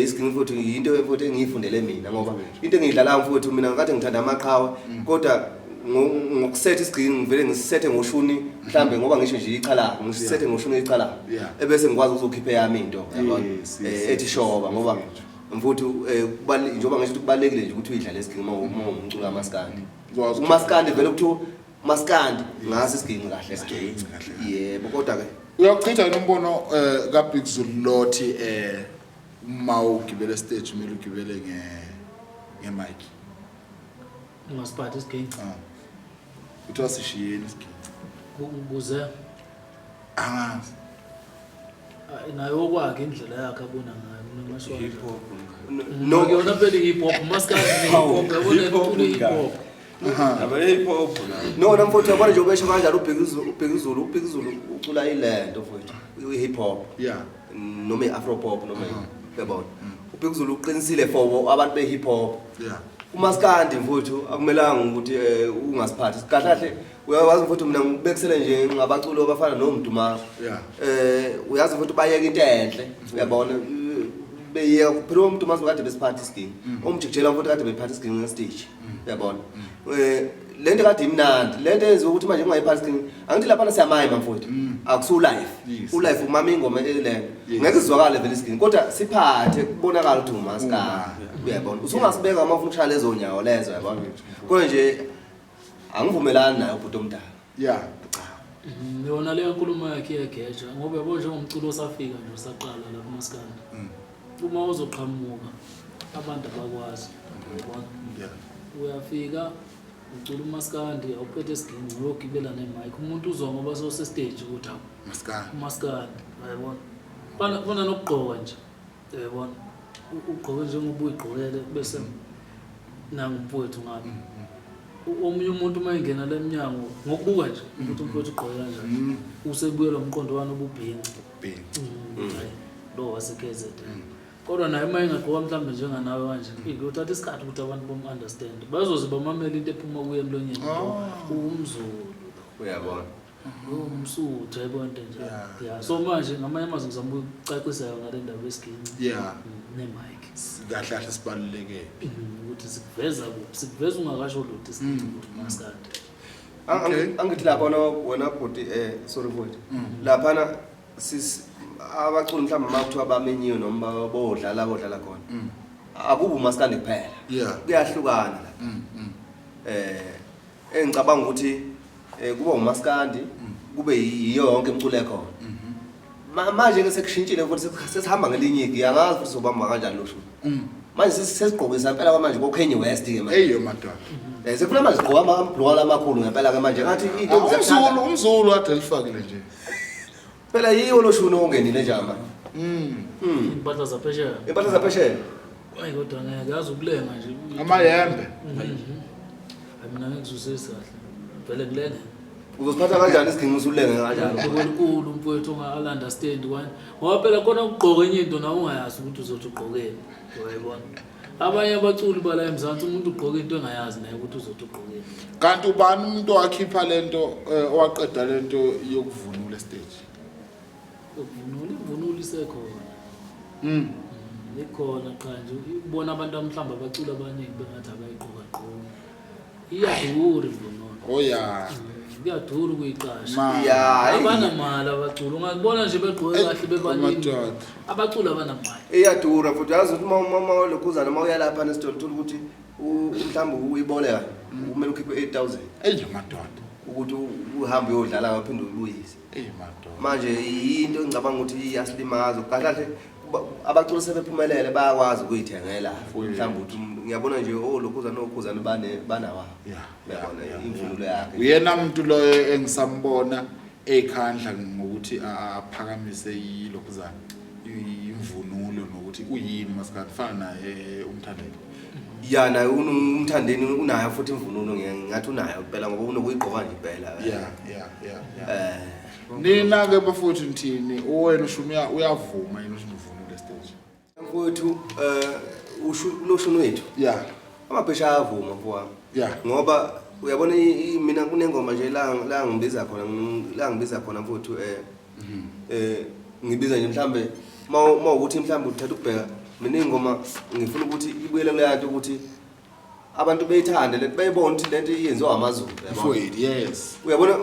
isiginci futhi yinto futhi engiyifundele mina, ngoba into engiyidlalayo futhi mina ngikade ngithanda amaqhawe, kodwa ngokusetha isiginci ngivele ngisisethe ngoshuni mhlambe, ngoba ngisho nje ichala ngisisethe ngoshuni ichala, ebese ngikwazi ukuzokhipha eyami into, yabona, ethi shoba, ngoba mfuthu njengoba ngisho ukuthi kubalulekile nje ukuthi uyidlale isiginci uma ungumculo kamaskandi. Uzokwazi. Umaskandi vele kuthiwa maskandi ngaso isiginci kahle kahle. Isiginci kahle kahle. Yebo, kodwa ke Uyawuchitha yini umbono ka Big Zulu lothi uma ugibele stage kumele ugibele nge mic? Ungasiphathi isiginci. Ah. Kuthiwa sishiyeni isiginci. Ukuze Angazi. Naye okwakhe indlela yakhe abona ngayo, mina ngasho Hip hop. No. No, yona phela i-hip hop, maskandi ne-hip hop, yabona, Hip hop. umculo i-hip hop. Aba hip hop la. No, namfowethu, uyabona nje ubesho kanjalo uBhekizulu ucula ilento mfowethu, i-hip hop noma i-afro pop noma uyabona, uBhekizulu uqinisile for abantu be-hip hop. Umaskandi mfowethu akumelanga ukuthi ungasiphathi kahle kahle. Uyawazi mfowethu, mina ngibekisele nje ngabaculo abafana noMduma. Uyazi mfowethu, bayeka into enhle, uyabona, beyeka phela uMdumazi kade besiphatha isiginci, umjikijela mfowethu kade bephatha isiginci ngestage, uyabona, lento kade imnandi, lento eyenziwa ukuthi manje ungayiphathi isiginci. Angithi lapha siyamayima mfowethu, akusu live. Ulive umama ingoma elento, ngeke izwakale vele isiginci, kodwa siphathe kubonakala ukuthi umaskandi, uyabona, usungasibeka uma ufuna ukushaya lezo nyawo lezo, uyabona. Kodwa nje angivumelani naye ubhuti omdala. Yona leyo nkulumo yakhe iyageja, ngoba yabo njengomculo osafika nje usaqala la kumaskandi, uma uzoqhamuka abantu abakwazi, uyabona, uyafika ucula umaskandi awuphethe isiginci, uyogibela nemic, umuntu uzwa ngoba sewusestage ukuthi awu Maskandi. Umaskandi. Uyayibona? Fana nokugqoka nje. Uyayibona? Ugqoke njengoba uyigqokele bese nangu umfowethu ngapha. Omunye umuntu uma engena la emnyango ngokubuka nje ukuthi umfowethu ugqoke kanjani, usebuyela umqondo wani obubhinci. Bhinci. Hhayi, lo wase-KZN. Kodwa naye uma engagqoka mhlawumbe njenganawe kanje, kuyothatha isikhathi ukuthi abantu bam-understand. Bazoze bamamele into ephuma kuye emlonyeni. Umzulu lo. Uyabona. Umsuthu, yayibona into enjalo. Yeah. So manje ngamanye amazwi ngizama ukucacisa yona le ndaba yesiginci. Ne-mic. Kahle kahle sibaluleke. Ukuthi sikuveza kuphi, sikuveza ungakasho lutho isiginci ukuthi umaskandi. Angithi lapha wena bhuti, sorry mfowethu. Laphana sis abaculi mhlawumbe uma kuthiwa bamenyiwe noma bodlala bodlala khona. Akubi umaskandi kuphela. Kuyahlukana la. Engicabanga ukuthi kuba umaskandi kube yiyo yonke imiculo ekhona. Manje ke sekushintshile futhi sesihamba ngelinye igiya, angazi futhi sobamba kanjani lo shuthi. Manje sesigqokisa impela kwamanje ko Kanye West ke manje. Eyo madoda. Sekufuna manje sigqoka amabhluka lamakhulu ngempela ke manje ngathi into Umzulu kade elifakile nje. Phela yiwo lo shuni ongenile nje manje. Impahla zaphesheya. Impahla zaphesheya. Hayi kodwa ngeke yazi ukulenga nje. Amayembe. Hayi mina ngikuzwisisi kahle. Vele ngilenge. Uzosiphatha kanjani isiginci usulenge kanjalo? Okukhulu mfowethu unga-understand wani. Ngoba phela khona ukugqoka enye into nawe ungayazi ukuthi uzothi ugqokeni. Uyayibona? Abanye abaculi bala eMzansi umuntu ugqoka into engayazi naye ukuthi uzothi ugqokeni. Kanti ubani umuntu owakhipha lento, owaqeda lento yokuvunula stage? Ukuvunula, imvunulo isekhona. Ikhona qha nje ubona abantu mhlawumbe abaculi abaningi bengathi abayigqoka gqoka. Iyadura imvunulo. Oh yeah. Kuyadura ukuyiqasha. Yeah. Abanamali abaculi, ungakubona nje begqoke kahle bebaningi. Madoda. Abaculi abanamali. Iyadura futhi yazi ukuthi uma lokhuzana uma uya lapha nesitolo uthola ukuthi mhlawumbe uyiboleka kumele ukhiphe 8000. Eyi madoda. Ukuthi uhambe uyodlala uphinde uyibuyise. Eyi madoda. Manje into engicabanga ukuthi iyasilimaza kahle kahle abaculi sebephumelele bayakwazi ukuyithengela futhi mhlawumbe ukuthi umuntu ngiyabona nje olokhuzana okhuzana banawa. Uyabona imvunulo yakhe. Uyena umuntu lo engisambona ekhandla ngokuthi aphakamise ilokhuzana imvunulo nokuthi uyini masikhathi fana naye uMthandeni. Ya naye uMthandeni unayo futhi imvunulo ngingathi unayo kuphela ngoba unokuyigqoka nje kuphela. Nina ke bafowethu nithini? Wena ushumi uyavuma yini ukuthi uvunule stage? Mfowethu lo shuni wethu. Amabhesha ayavuma mfowami. Ngoba uyabona mina kunengoma nje la ngibiza khona, la ngibiza khona mfowethu, ngibiza nje mhlambe ma ukuthi mhlambe uthatha ukubheka mina ingoma ngifuna ukuthi ibuyele kuleya nto ukuthi abantu beyithande le bayibone ukuthi lento iyenziwa amaZulu, uyabona? Mfowethu, yes. Uyabona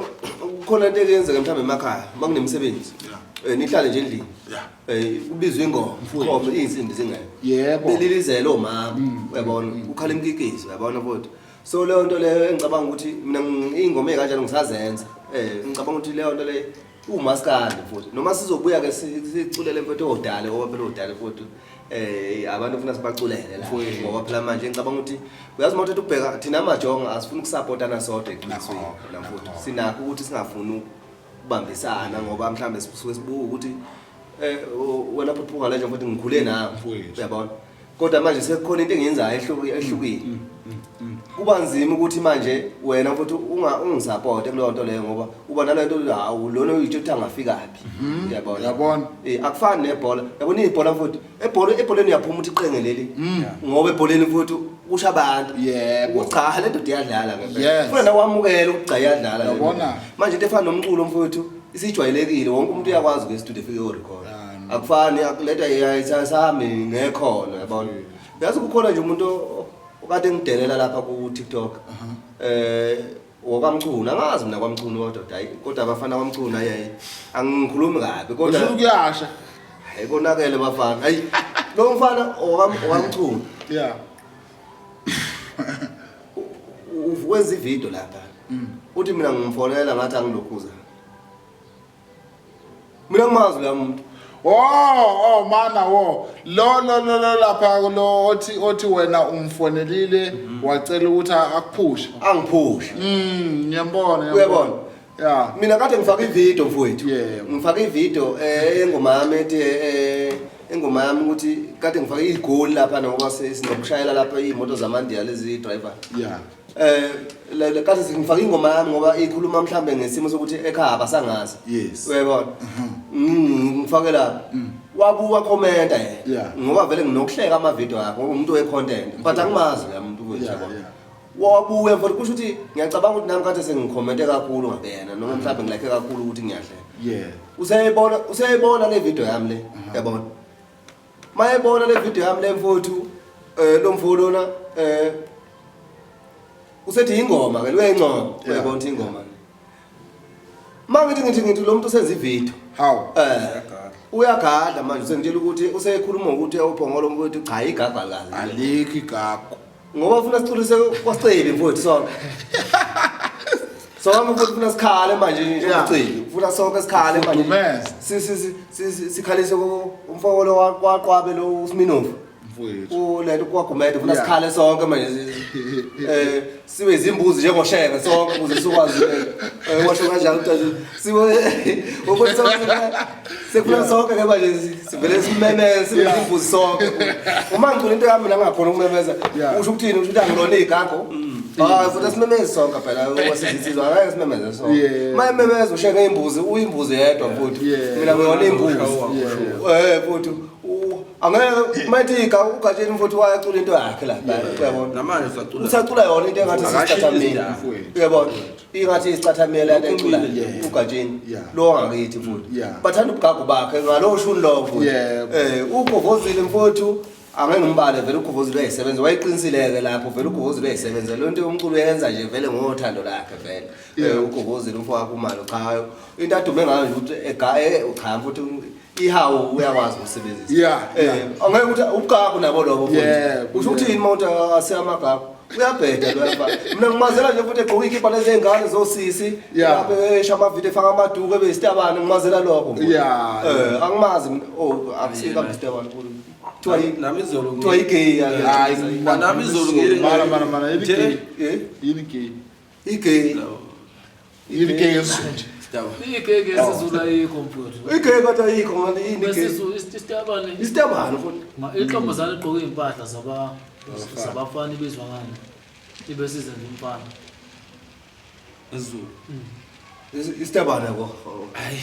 kukhona into eyenzeka mhlambe emakhaya makunemisebenzi. Nihlale nje endlini. Kubizwe ingoma, Mfowethu. khona izinsimbi zingekho. Belilizele omama, uyabona? Ukhala imkikizo, uyabona mfowethu. So leyo nto leyo engicabanga ukuthi mina ingoma ekanjalo ngisazenza. Ngicabanga ukuthi leyo nto leyo umaskandi futhi. Noma sizobuya ke siculele mfowethu odale ngoba phela odale futhi. Abantu ufuna sibaculele la. Mfowethu. Ngoba phela manje ngicabanga ukuthi uyazi uma uthatha ukubheka thina amajonga asifuni ukusupportana sodwa eqinisweni la mfowethu. Sinakho ukuthi singafuni ukubambisana ngoba mhlambe sisuke sibuka ukuthi wena futhi phunga nje mfowethu ngikhule nawe. Mfowethu. Uyabona? Kodwa manje sekukhona into engiyenzayo ehlukile. Kuba nzima ukuthi manje wena mfowethu ungisupporte kuleyo nto leyo ngoba uba naleyo nto hawu lona uyitsho ukuthi angafika phi. Uyabona? Uyabona? Akufani nebhola. Yabona ibhola mfowethu? Ebholeni uyaphuma uthi iqenge leli. Ngoba ebholeni mfowethu kusho abantu. Ukuthi cha le ndoda iyadlala ngempela. Funa nawe wamukele ukuthi cha iyadlala le ndoda. Manje into efana nomculo mfowethu isijwayelekile, wonke umuntu uyakwazi ukuya e-studio efike eyorecord. Akufani, lento ayisami ngekhono, uyabona? Yazi kukhona nje umuntu okade ngidelela lapha ku TikTok. WakwaMchunu, angazi mina kwaMchunu kodwa hayi, kodwa abafana kwaMchunu hayi, hayi, angikhulumi kabi kodwa Usho kuyasha. Hayi konakele bafana. Hayi lo mfana okaMchunu. Wenza ivideo lapha. Uthi mina ngimfonela ngathi angilokhuza. Mina ngimazi lo muntu. Oh, oh mana wo. Lo lo lo lo lapha lo othi wena umfonelile wacela ukuthi akuphushe. Angiphushe. Ngiyambona, ngiyambona. Uyabona? Yeah. Mina kade ngifaka ivideo mfowethu. Yebo. Ngifaka ivideo engoma yami ethi engoma yami ukuthi kade ngifake igoli lapha ngoba sinokushayela lapha iy'moto zamandiya lezi driver. Yeah. Le kade ngifaka ingoma yami ngoba ikhuluma mhlambe ngesimo sokuthi ekhaya abasangazi. Yes. Uyayibona? Ngifake lapha. Wabuka commenta yena. Yeah. Ngoba vele nginokuhleka ama video akhe ngoba umuntu we content. But angimazi lo muntu wethu yabona. Wabuya mfowethu, kusho ukuthi ngiyacabanga ukuthi nami kade sengikhomente kakhulu ngabena noma mhlawumbe ngilike kakhulu ukuthi ngiyahleka. Useyayibona le video yami le, yabona. Mayebona le video yami le mfowethu, lo mfo lona usethi ingoma ke uyayincoma, uyayibona ukuthi ingoma. Mangithi ngithi lo muntu usenza ivideo. How? Uyagadla manje usengitshela ukuthi usekhuluma ngokuthi uphongolo mfowethu, cha igaga kazi. Alikho igago. Ngoba ufuna siculise kwasicebi mfowethu sonke. Sonke mfowethu ufuna sikhale manje nje kwasicebi. Ufuna sonke sikhale manje. Fudumeze. Sikhalise umfokolo waqwabe lo uSminofu. Mfowethu. Ulento kwagumede ufuna sikhale sonke manje. Sibe izimbuzi njengoshenge sonke ukuze sikwazi washo kanjalo ukuthi sibe ukuthi sonke sekufuna sonke ke manje sivele simemeze sibe izimbuzi sonke. Uma ngicula into yami la ngakhona ukumemeza usho ukuthini? Usho ukuthi angilona igago. Hayi futhi simemeze sonke phela wasizitsizwa angeke simemeze sonke. Uma ememeza ushenge imbuzi uyimbuzi yedwa futhi. Mina ngiyona imbuzi. Futhi angeke mathi ugatsheni futhi wayacula into yakhe la uyabona. Namanje usacula. Usacula yona into engathi Akashiyi sisicathamile. izindawo. Uyabona? Ingathi isicathamile lento ecula ugatsheni. Lo wangakithi futhi. Bathanda ubugagu bakhe ngalo shuni lo futhi. Ugovozile mfowethu angeke ngimbale vele ugovozile uyayisebenza wayeqinisile ke lapho vele ugovozile uyayisebenza lo nto yomculo uyenza nje vele ngothando lakhe vele. Ugovozile umfo wakho umalo cha into adume ngayo nje ukuthi cha futhi ihawu uyakwazi ukusebenzisa. Angeke ukuthi ubugagu nabo lobo futhi. Usho ukuthini uma uthi asiyamagagu? Uyabheda lo yafana. Mina ngimazela nje futhi egqoka ikhipha lezi ngane zosisi lapha esha amavidiyo efaka amaduku ebe isitabane ngimazela lokho. Angimazi mina. Oh akusika isitabane kulo. Kuthiwa Nami izolo kuthiwa igay ya. Hayi, nami izolo ngiye- Mana, mana, mana, yini Nje- gay? Yini gay? Igay. Yini gay esiZulu? Isitabane. Igay ke esiZulu ayikho mfowethu. Igay kodwa ayikho manje yini igay? Bese isitabane. Isitabane futhi. Intombazane igqoke impahla zabafana ibizwa ngani? Ibe sizenza umfana. IsiZulu. Isitabane ko. Hayi.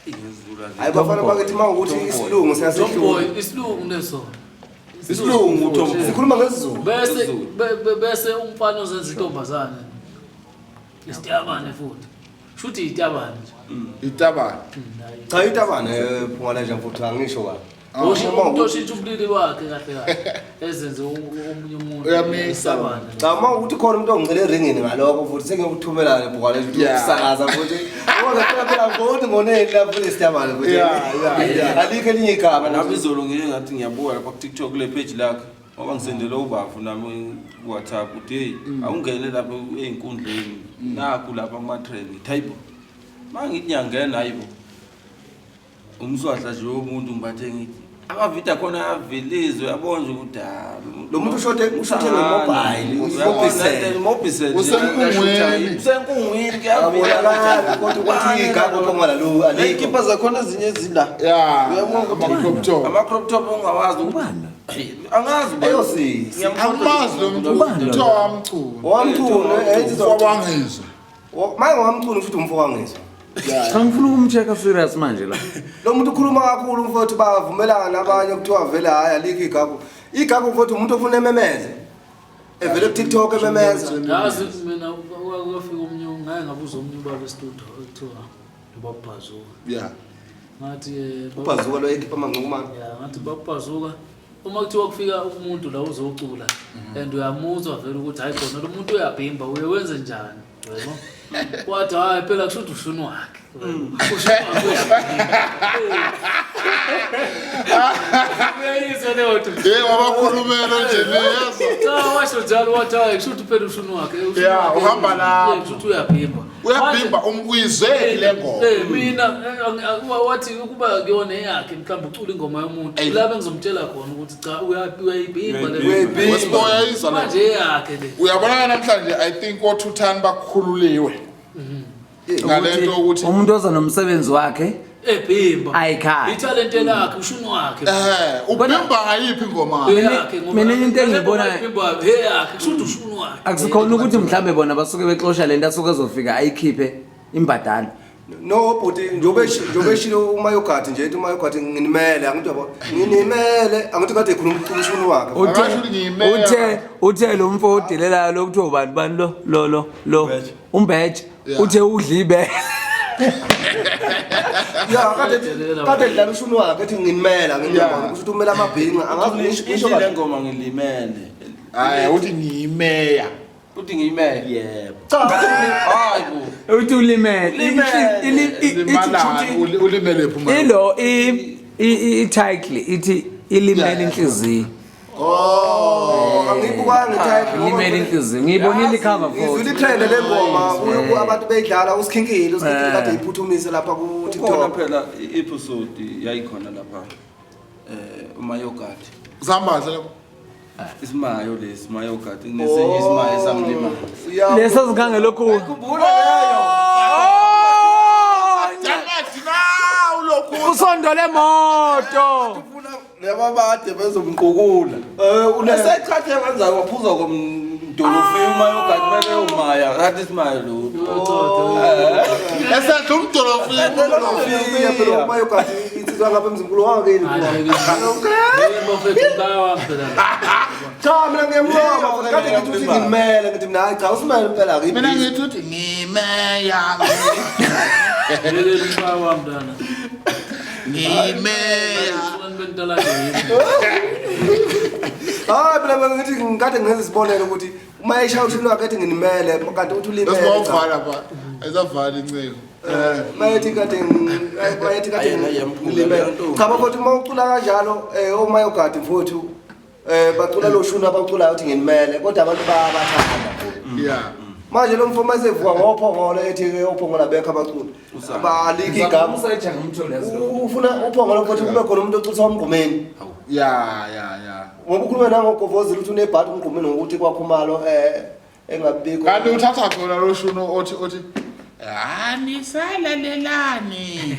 IsiZulu. Hayi bafana bakithi mawukuthi isilungu siyasehlula. Tomboy, isilungu leso. Isilungu, Tomboy. Sikhuluma ngesiZulu. isiZulu. Bese umfana ozenza intombazane. Isitabane futhi. Shuthi itabane nje. Itabane. Cha itabane phungala nje mfuthu angisho kahle. Osho umuntu oshintsha ubulili bakhe kahle kahle. Ezenze omunye umuntu. Uyamisa. Itabane. Cha uma ukuthi khona umuntu ongicela eringini ngalokho futhi sengiyokuthumelana phungala nje ukusakaza futhi. Ngoba phela phela ngodi ngoneni lapho isitabane futhi. Alikho elinye igama nami izolo ngiye ngathi ngiyabuka lapha ku TikTok kule page lakhe. Ngoba ngisendele ubafu nami ku WhatsApp uthi hey awungene lapha einkundleni nakhu lapha kuma trend type. Mangithi ngiyangena hayibo. Umswahla nje womuntu ngibathe ngithi amavidiyo akhona avelizwe uyabona nje ukuthi lo muntu ushothe ngemobile, mobile Usenkungwini. Usenkungwini kuyavela. Abonakali kodwa ukuthi igago phongala lo alikho. Ikhipha zakhona ezinye ezila. Uyabona ukuthi Ama-crop top. Ama-crop top ongawazi ukuthi angazi ubani. Eyosisi. Angimazi lo muntu. Ubani lo? Kuthiwa wamchunu. Wamchunu, Umfowangizwe. Manje wamchunu futhi umfowangizwe. Cha ngifuna ukumcheck serious manje la. Lo muntu ukhuluma kakhulu mfowethu bavumelana nabanye kuthiwa vele hayi alikho igagu. Igagu mfowethu umuntu ofuna ememeze. Evele ku TikTok ememeza. Yazi mina kwafika omunye ngaye ngabuza omunye ubaba e-studio ekuthiwa uBabhazuka. Ngathi uBhazuka lo ekhipha amanqumane. Ngathi Babhazuka uma kuthiwa kufika umuntu la uzocula and uyamuzwa vele ukuthi hayi khona lo muntu uyabhimba uye wenze njani? Yebo. Wathi hayi phela kusho ukuthi ushuni wakhe. Ushuni wakhe. Uyayizwa leyo nto. Hey wabakhulumela nje lezo. Cha washo njalo wathi hayi kusho ukuthi phela ushuni wakhe. Ushuni wakhe. Uhamba lapho. Kusho ukuthi uyabhimba. Uyabhimba umkuyizwe le ngoma. Mina wathi ukuba kuyona eyakhe mhlawumbe ucula ingoma yomuntu. Lapho engizomtshela khona ukuthi cha uyayibhimba le. Uyayibhimba. Wesiboya izwa le. Manje eyakhe le. Uyabona namhlanje I think othuthani bakhululiwe. Ngalento ukuthi umuntu oza nomsebenzi wakhe ebhimba ayikhaya ithalente lakhe ushuni wakhe ubhimba ngayiphi ingoma Mina into engiyibona yakhe kusho ukuthi ushuni wakhe. Akusikhona ukuthi mhlambe bona basuke bexosha lento asuke ezofika ayikhiphe imbadalo. No bhuti, njengoba eshilo uMayogadi nje, ethi uMayogadi nginimele, angithi yabo, nginimele, angithi kade ekhuluma umshuni wakhe. Uthe Akasho ukuthi ngiyimele. uthe lo mfo odelelayo lo kuthiwa ubani bani lo lo lo lo umbeje uthe udla ibele. Ya, kade edlala ushuni wakhe ethi nginimele, angithi yabo, kusho ukuthi umele amabhinca, angazi ngisho Ithi le kahle. ngoma ngilimele. Hayi, uthi ngiyimeya. Uthi ngiyimele. Yebo. Cha, Hayi bo. Uthi ulimele. Limele. Limalani, ulimele phi uma? Ilo i title ithi ilimele inhliziyo. Oh, angiyibukanga i-title. Ilimele inhliziyo. Ngiyibonile i-cover photo. Ngizwile i-trend le ngoma, abantu beyidlala uSikhinkili, uSikhinkili kade iphuthumisa lapha ku Kukhona TikTok. phela i-episode yayikhona lapha. uMayogadi. Sihamba kahle lapho. Isimayo lesi, Mayogadi, nesinye isimayo esamlimayo. Ya. Leso singange lokhu. Khumbula leyo. Damethi nawu lokhu. Usondo lemoto. Ufuna laba bade bezomqukula. Esechathe wenza waphuza komdolofiya uMayogadi mele umaya, kanti isimayo lo. Esedla umdolofiya. Umdolofiya phela uMayogadi insizwa ngapha emzimkhulu wangakini. Cha, mina ngiyamncoma futhi kade ngithi uthi ngimele, ngithi mina hayi cha usimele impela ke. Mina ngithi uthi ngimeya. Ngimeya. Hayi phela mina ngithi ngikade ngenza isibonelo ukuthi uma eshaya uthini wakhe ethi nginimele kanti uthi ulimele. Bese bawuvala pha. Ayisavala incingo. Mayethi kade mayethi kade Ayena iyamphula ngilimele. leyo ntombi. Cha bafowethu uma ucula kanjalo oMayogadi mfowethu bacula lo shuni abaculayo uthi nginimele kodwa abantu bayabathanda. Yeah. Manje lo mfo masevuka ngophongolo ethi ke ophongola bekho abaculi. Abaliki igama. Useja ngumtholi yazi. Ufuna uphongolo mfowethu kube khona umuntu oculisa umgqumeni. Yeah, yeah, yeah. Ngoba ukhuluma nangogovozile ukuthi unebhadi umgqumeni ngokuthi kwakhumalo engabikho. Kanti uthatha khona lo shuni othi anisalalelani.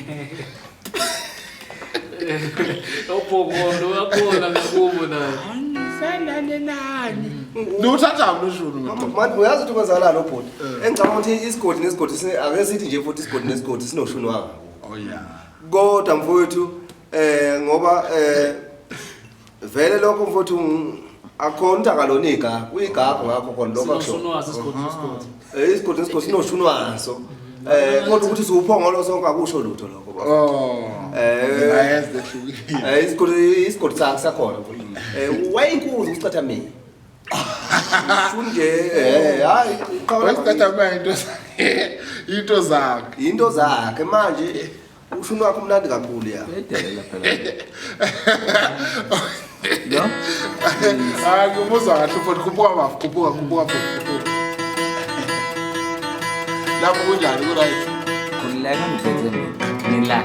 Uphongolo uyakhona ngakubo naye. Anisalalelani. Niwuthatha lo shuni wena? Manje uyazi ukuthi kwenzakalani obhuti? Engicabanga ukuthi isigodi nesigodi ake sithi nje futhi isigodi nesigodi sinoshuni wabo. Oh yeah. Kodwa mfowethu ngoba vele lokho mfowethu akhona ukuthi akalona igagu, uyigagu ngakho khona lokho akusho. Sinoshuni waso isigodi nesigodi. Isigodi nesigodi sinoshuni waso. Kodwa ukuthi siwuphongolo sonke akusho lutho lokho baba. Oh. Ngayenza ehlukile. Isigodi sakhe sakhona mfowethu. Wayinkunzi uSicatha mina. Shuni nje hayi uqhawe uSicatha mina into zakhe. Into zakhe manje ushuni wakhe umnandi kakhulu ya. Edelela phela. Lo? Hayi ngimuzwa kahle futhi khuphuka bafu, khuphuka, khuphuka futhi, khuphuka. Lapho kunjani ku right? Khululeka ngiphethe mina. Ngila.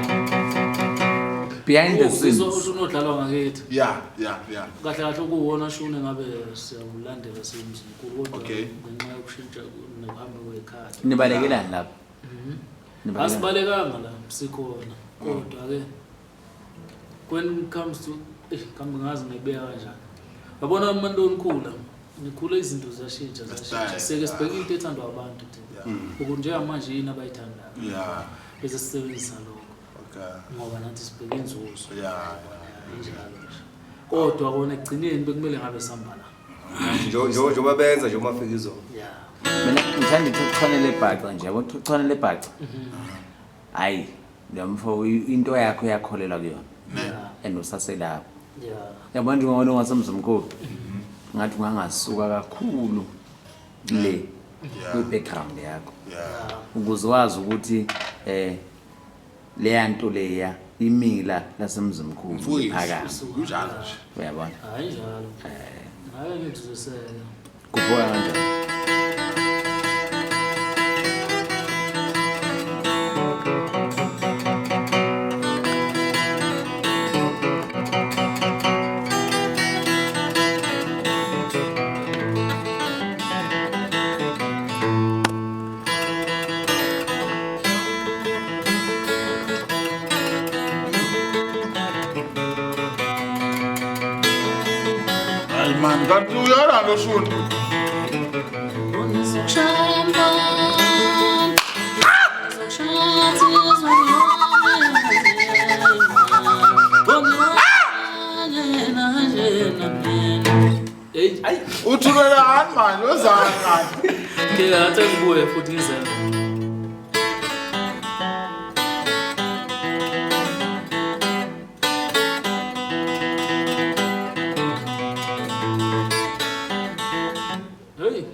Behind the scenes. Ushuni odlalwa ngakithi. Yeah, yeah, yeah. Kahle kahle ukuwona shuni ngabe siyawulandela simzimkhulu kodwa Okay. ngenxa yokushintsha nokuhamba kwekhathi. Nibalekelani lapho? Nibalekelani? Asibalekanga la sikhona. Kodwa ke when it comes to kambe ngazi ngibeka kanjani. Yabona uma nikhula, nikhula izinto ziyashintsha, ziyashintsha. Seke sibheke into ethandwa abantu thina. Ukuthi njengamanje yini abayithandayo. Yeah. Bese sisebenzisa lokho. Okay. Ngoba nathi sibheke inzuzo. Yeah. Injalo nje. Kodwa kona ekugcineni bekumele ngabe sihamba la. Njengoba benza nje uma fika izolo. Yeah. Mina ngithanda ukuthi lebhaca nje, yabo ukuchwana lebhaca. Hayi, lo mfo into yakho yakholelwa kuyona. Yeah. And usaselapho. Yeah. Yabona nje ngoba ungasemzimkhulu. Ngathi ungangasuka kakhulu le kwi background yakho. Yeah. Ukuze wazi ukuthi leya nto leya imila lasemzimkhulu Mfowethu, phakathi. Kunjalo nje. Uyabona? Hayi njalo. Hayi ngithi uzoseka. Kubuka kanjani? Man, kanti uyona lo shuni. Hey, Uthulelani manje wezani manje? ke ngathi ngibuye futhi ngizele. Hey,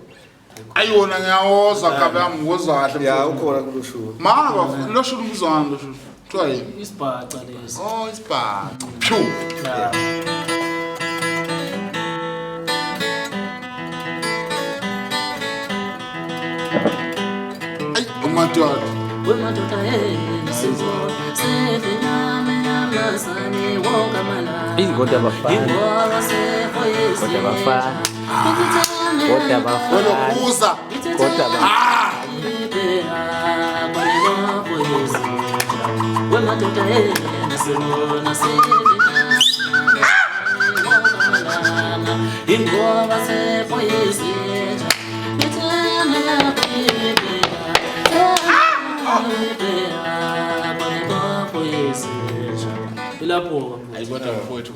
Ayiwona ngiyawozwa kabe yami ngozwa kahle. Ya ukhona kuloshuwa. Mara bafo, lo shuni ubizwa ngani lo shuni? Kuthiwa yini? isibhaca lesi. Oh, isibhaca. Phew. Ya. Ayi, umadoda. Wemadoda Eyi, kodwa abafana. Kodwa abafana. Kodwa abafana. Welokhuza. Kodwa abafana. Ingoba sefoyizinja Ilapho Ayi kodwa mfowethu.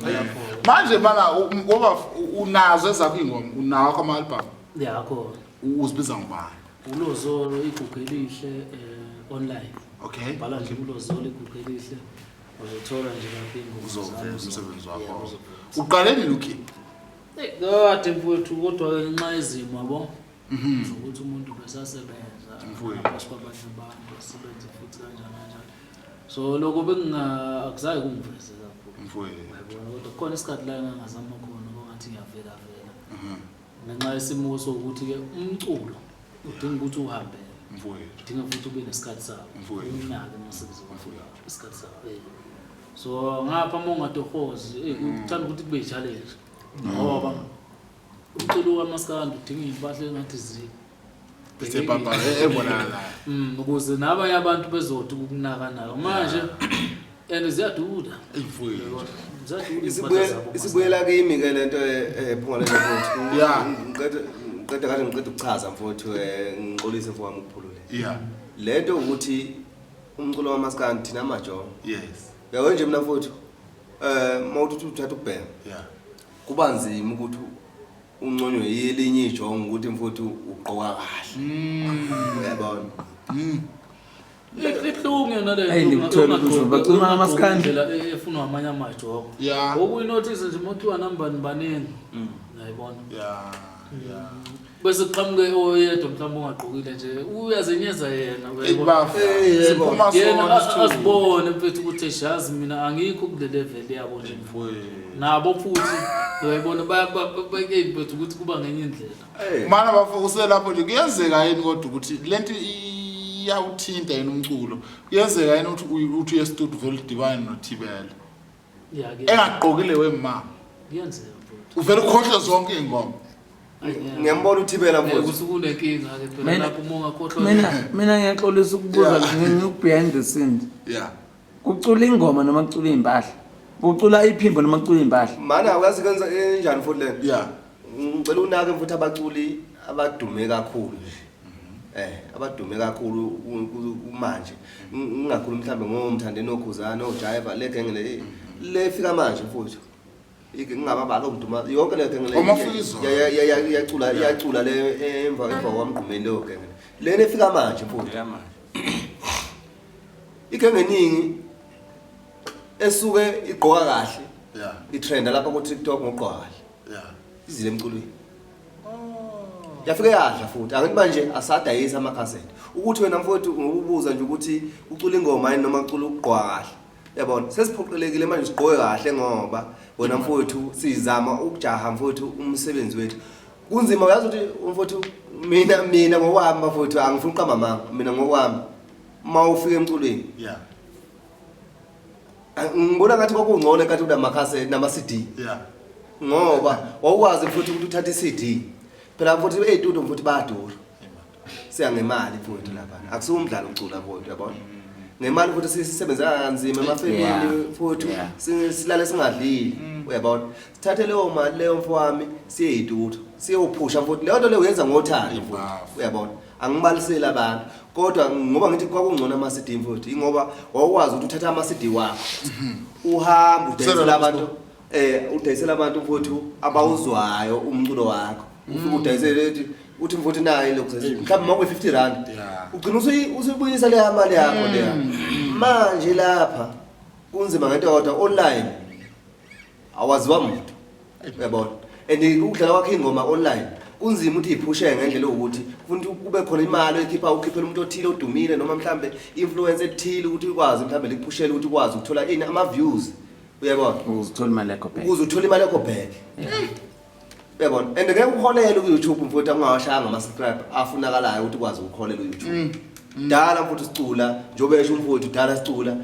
Manje bana ngoba unazo ezakho ingoma, unawo ama album. yakho Uzibiza ngobani? ulozolo igugu elihle online Okay. bhala nje ulozolo igugu elihle uzothola nje lapho ingoma Uzoveza zami umsebenzi Yeah, wakho. uzoveza. Uqale nini ukhipha? Eyi, kade mfowethu kodwa ngenxa yezimo yabo zokuthi umuntu besasebenza Mfowethu. ngaphansi kwabanye abantu asebenze futhi kanjani kanjani so lokho bekunga akuzange kungiveze kakhulu Mfowethu. uyabona kodwa kukhona isikhathi la engangazama khona kongathi ngiyavela vela ngenxa yesimo sokuthi-ke umculo udinga ukuthi uhambele Mfowethu. udinga futhi ube nesikhathi sawo Mfowethu. unake umsebenzi wakho isikhathi sawo eh. So ngapha uma ungatohozi kuthanda ukuthi kube yi-challenge ngoba umculo kamaskandi udinga iy'mpahla engathi Isebhabha ebonakalayo. Ukuze nabanye abantu bezothi ukukunaka manje and ziyadula. Eyi mfowethu. Ziyadula iy'mpahla zabo. Isibuyela kimi ke lento ephunga lento mfowethu. Yeah. Ngiqeda kade ngiqeda ukuchaza mfowethu ngixolise mfowami ukuphulule. Yeah. Lento ukuthi umculo wamaskandi thina amajongo. Yes. Yabo nje mina mfowethu mawuthi uthatha ukubhema Yeah. kuba nzima ukuthi unconywe yelinye ijongo ukuthi mfowethu ugqoka kahle. Uyabona? Ibuhlungu yona leyo. Eyi, ngikuthola ukuthi bacima amaskandi. Indlela efunwa amanye amajongo. Yeah. Okuyinothise nje uma kuthiwa nambani baningi. Uyayibona. Yeah. Yeah. Bese kuqhamuke oyedwa mhlawumbe ongagqokile nje uyazenyeza yena Eyi uyayibona. bafo. Siphuma Yena sona isithuba. azibone mfethu ukuthi eshazi mina angikho kule level yabo nje. Mfowethu. Nabo futhi uyayibona bayake mfethu ukuthi kuba ngenye indlela. Mana bafo uselapho nje kuyenzeka yini kodwa ukuthi lento iyawuthinta yini umculo? Kuyenzeka yini ukuthi uthi uye studio vele udibane noThibela? Yeah, Engagqokile wema. kuyenzeka mfethu. Uvele ukhohlwe zonke izingoma. Ngiyambona uThibela Eh, mfowethu. kusuke unenkinga ke phela Mina- lapho uma ungakhohlwa Mina ngiyaxolisa ukubuza ngiku behind the scenes. Yeah. Kucula ingoma noma kucula impahla? Kucula iphimbo noma kucula impahla? Mana uyazi kwenza enjani futhi lento? Yeah. Ngicela unake mfowethu abaculi abadume kakhulu nje. Abadume kakhulu kumanje. Ngingakhulumi mhlambe ngomthande nokhuzana oJaiva le genge le le fika manje mfowethu. Ike ngingababala omduma yonke le genge le. Omafikizo. Iyacula iyacula le emva kwamgqumeni leyo genge. Lena efika manje mfowethu. Igenge eningi esuke igqoka kahle. Yeah. Itrenda lapha ku TikTok ngogqoka kahle. Yeah. Izile emculweni. Yafike yadla futhi. Angithi manje asadayisa amakhasethi. Ukuthi wena mfowethu ngokubuza nje ukuthi ucula ingoma yini noma ucula ukugqoka kahle. Uyabona? Sesiphoqelekile manje sigqoke kahle ngoba wena mfowethu sizama ukujaha mfowethu umsebenzi wethu. Kunzima uyazi ukuthi mfowethu mina ngokwami mfowethu angifuni uqamba amanga mina ngokwami. Mawufika emculweni. Yeah. Ngibona ngathi kwakungcono enkathi kunamakhasethi nama CD. Yeah. Ngoba wawukwazi futhi ukuthi uthathe iCD. Phela futhi ezitudio futhi bayadura. Siya ngemali mfowethu lapha. Akusiwo umdlalo ucula mfowethu uyabona. Ngemali futhi sisebenza kanzima emafemini futhi silale singadlile, uyabona. Sithathe leyo mali leyo mfowami siye yituto, siyophusha futhi leyo nto leyo uyenza ngothando futhi, uyabona. Angibaliseli abantu kodwa ngoba ngithi kwakungcono ama-CD mfowethu, ingoba wawukwazi ukuthi uthathe ama-CD wakho uhambe udayisela abantu, udayisela abantu mfowethu abawuzwayo umculo wakho, ufike udayisele ethi uthi mfowethu nayi lokhu mhlawumbe uma kuyi-50 rand ugcina usuyibuyisa leya mali yakho leya. Manje lapha kunzima ngento yodwa, online awaziwa muntu, uyabona. And ukudlala kwakho ingoma online kunzima ukuthi iphusheke ngendlela yokuthi kufuna ukuthi kube khona imali oyikhipha, ukhiphela umuntu othile odumile noma mhlambe influence ethile ukuthi ukwazi mhlambe likuphushele ukuthi ukwazi ukuthola ini ama-views, uyabona, ukuze uthole imali yakho back. Ukuze uthole imali yakho back, uyabona. And ngeke uholele ku-YouTube mfowethu angawashayanga ama-subscribe afunakalayo ukuthi ukwazi ukuholela ku-YouTube. Dala mfowethu sicula, njengoba esho umfowethu, dala sicula,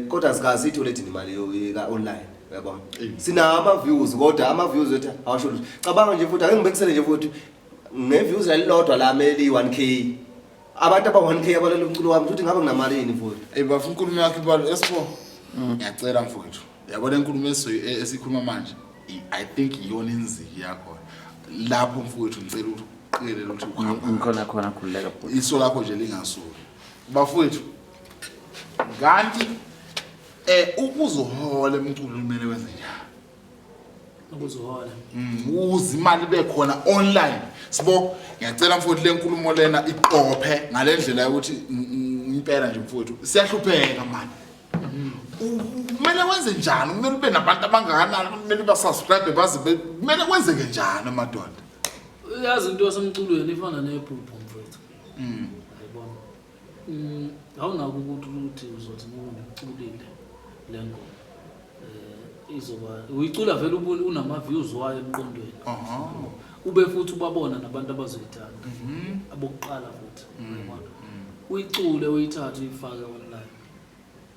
kodwa sikaze siyithole thina imali ka-online, uyabona. Sinawo ama-views kodwa ama-views ethu awasho lutho. Cabanga nje futhi, ake ngibekisele nje futhi nge-views elilodwa lami eliyi-1K, abantu aba-1K abalela umculo wami, futhi ngabe nginamali yini futhi? Ey bafuna inkulumo yakho ibalo Espo. Ngiyacela mfowethu. Yabona inkulumo esikhuluma manje. I think iyona inziki yakho. Lapho mfowethu ngicela ukuthi uqikelele ukuthi uhamba. Ngikhona khona, khululeka bhuti. Iso lakho nje lingasuki. Bafowethu kanti ukuzohola emculo kumele wenze njani? Ukuzohola. Ukuze imali ibe khona online. Sibo, ngiyacela mfowethu le nkulumo lena iqophe ngalendlela yokuthi impela nje mfowethu siyahlupheka manje. Kumele wenze njani? Kumele ube nabantu abangakanani? Kumele ba-subscribe baze kumele kwenzeke njani amadoda? Uyazi into yasemculweni ifana nephupho mfowethu. Ayibona. Awunako ukuthi uzothi ngoba ngiculile le ngoma. Izoba uyicula vele ubone unama views wayo emqondweni. Ube futhi ubabona nabantu abazoyithanda. Abokuqala futhi, uyabona. Uyicule uyithathe uyifake online.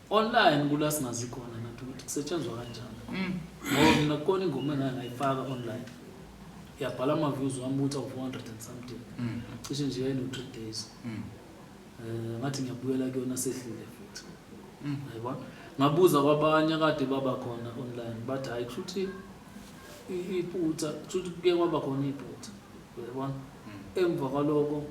Online kula singazi khona nathi ukuthi kusetshenzwa kanjani. Ngoba mina kukhona ingoma engake ngayifaka online. Yabhala ama views wami ukuthi awu 400 and something. Cishe nje yayino 3 days. Ngathi ngiyabuyela kuyona sehlile futhi. Yayibona? Ngabuza kwabanye kade baba khona online bathi hayi kusho ukuthi iphutha, kusho ukuthi kuke kwaba khona iphutha. Uyabona? Emva kwaloko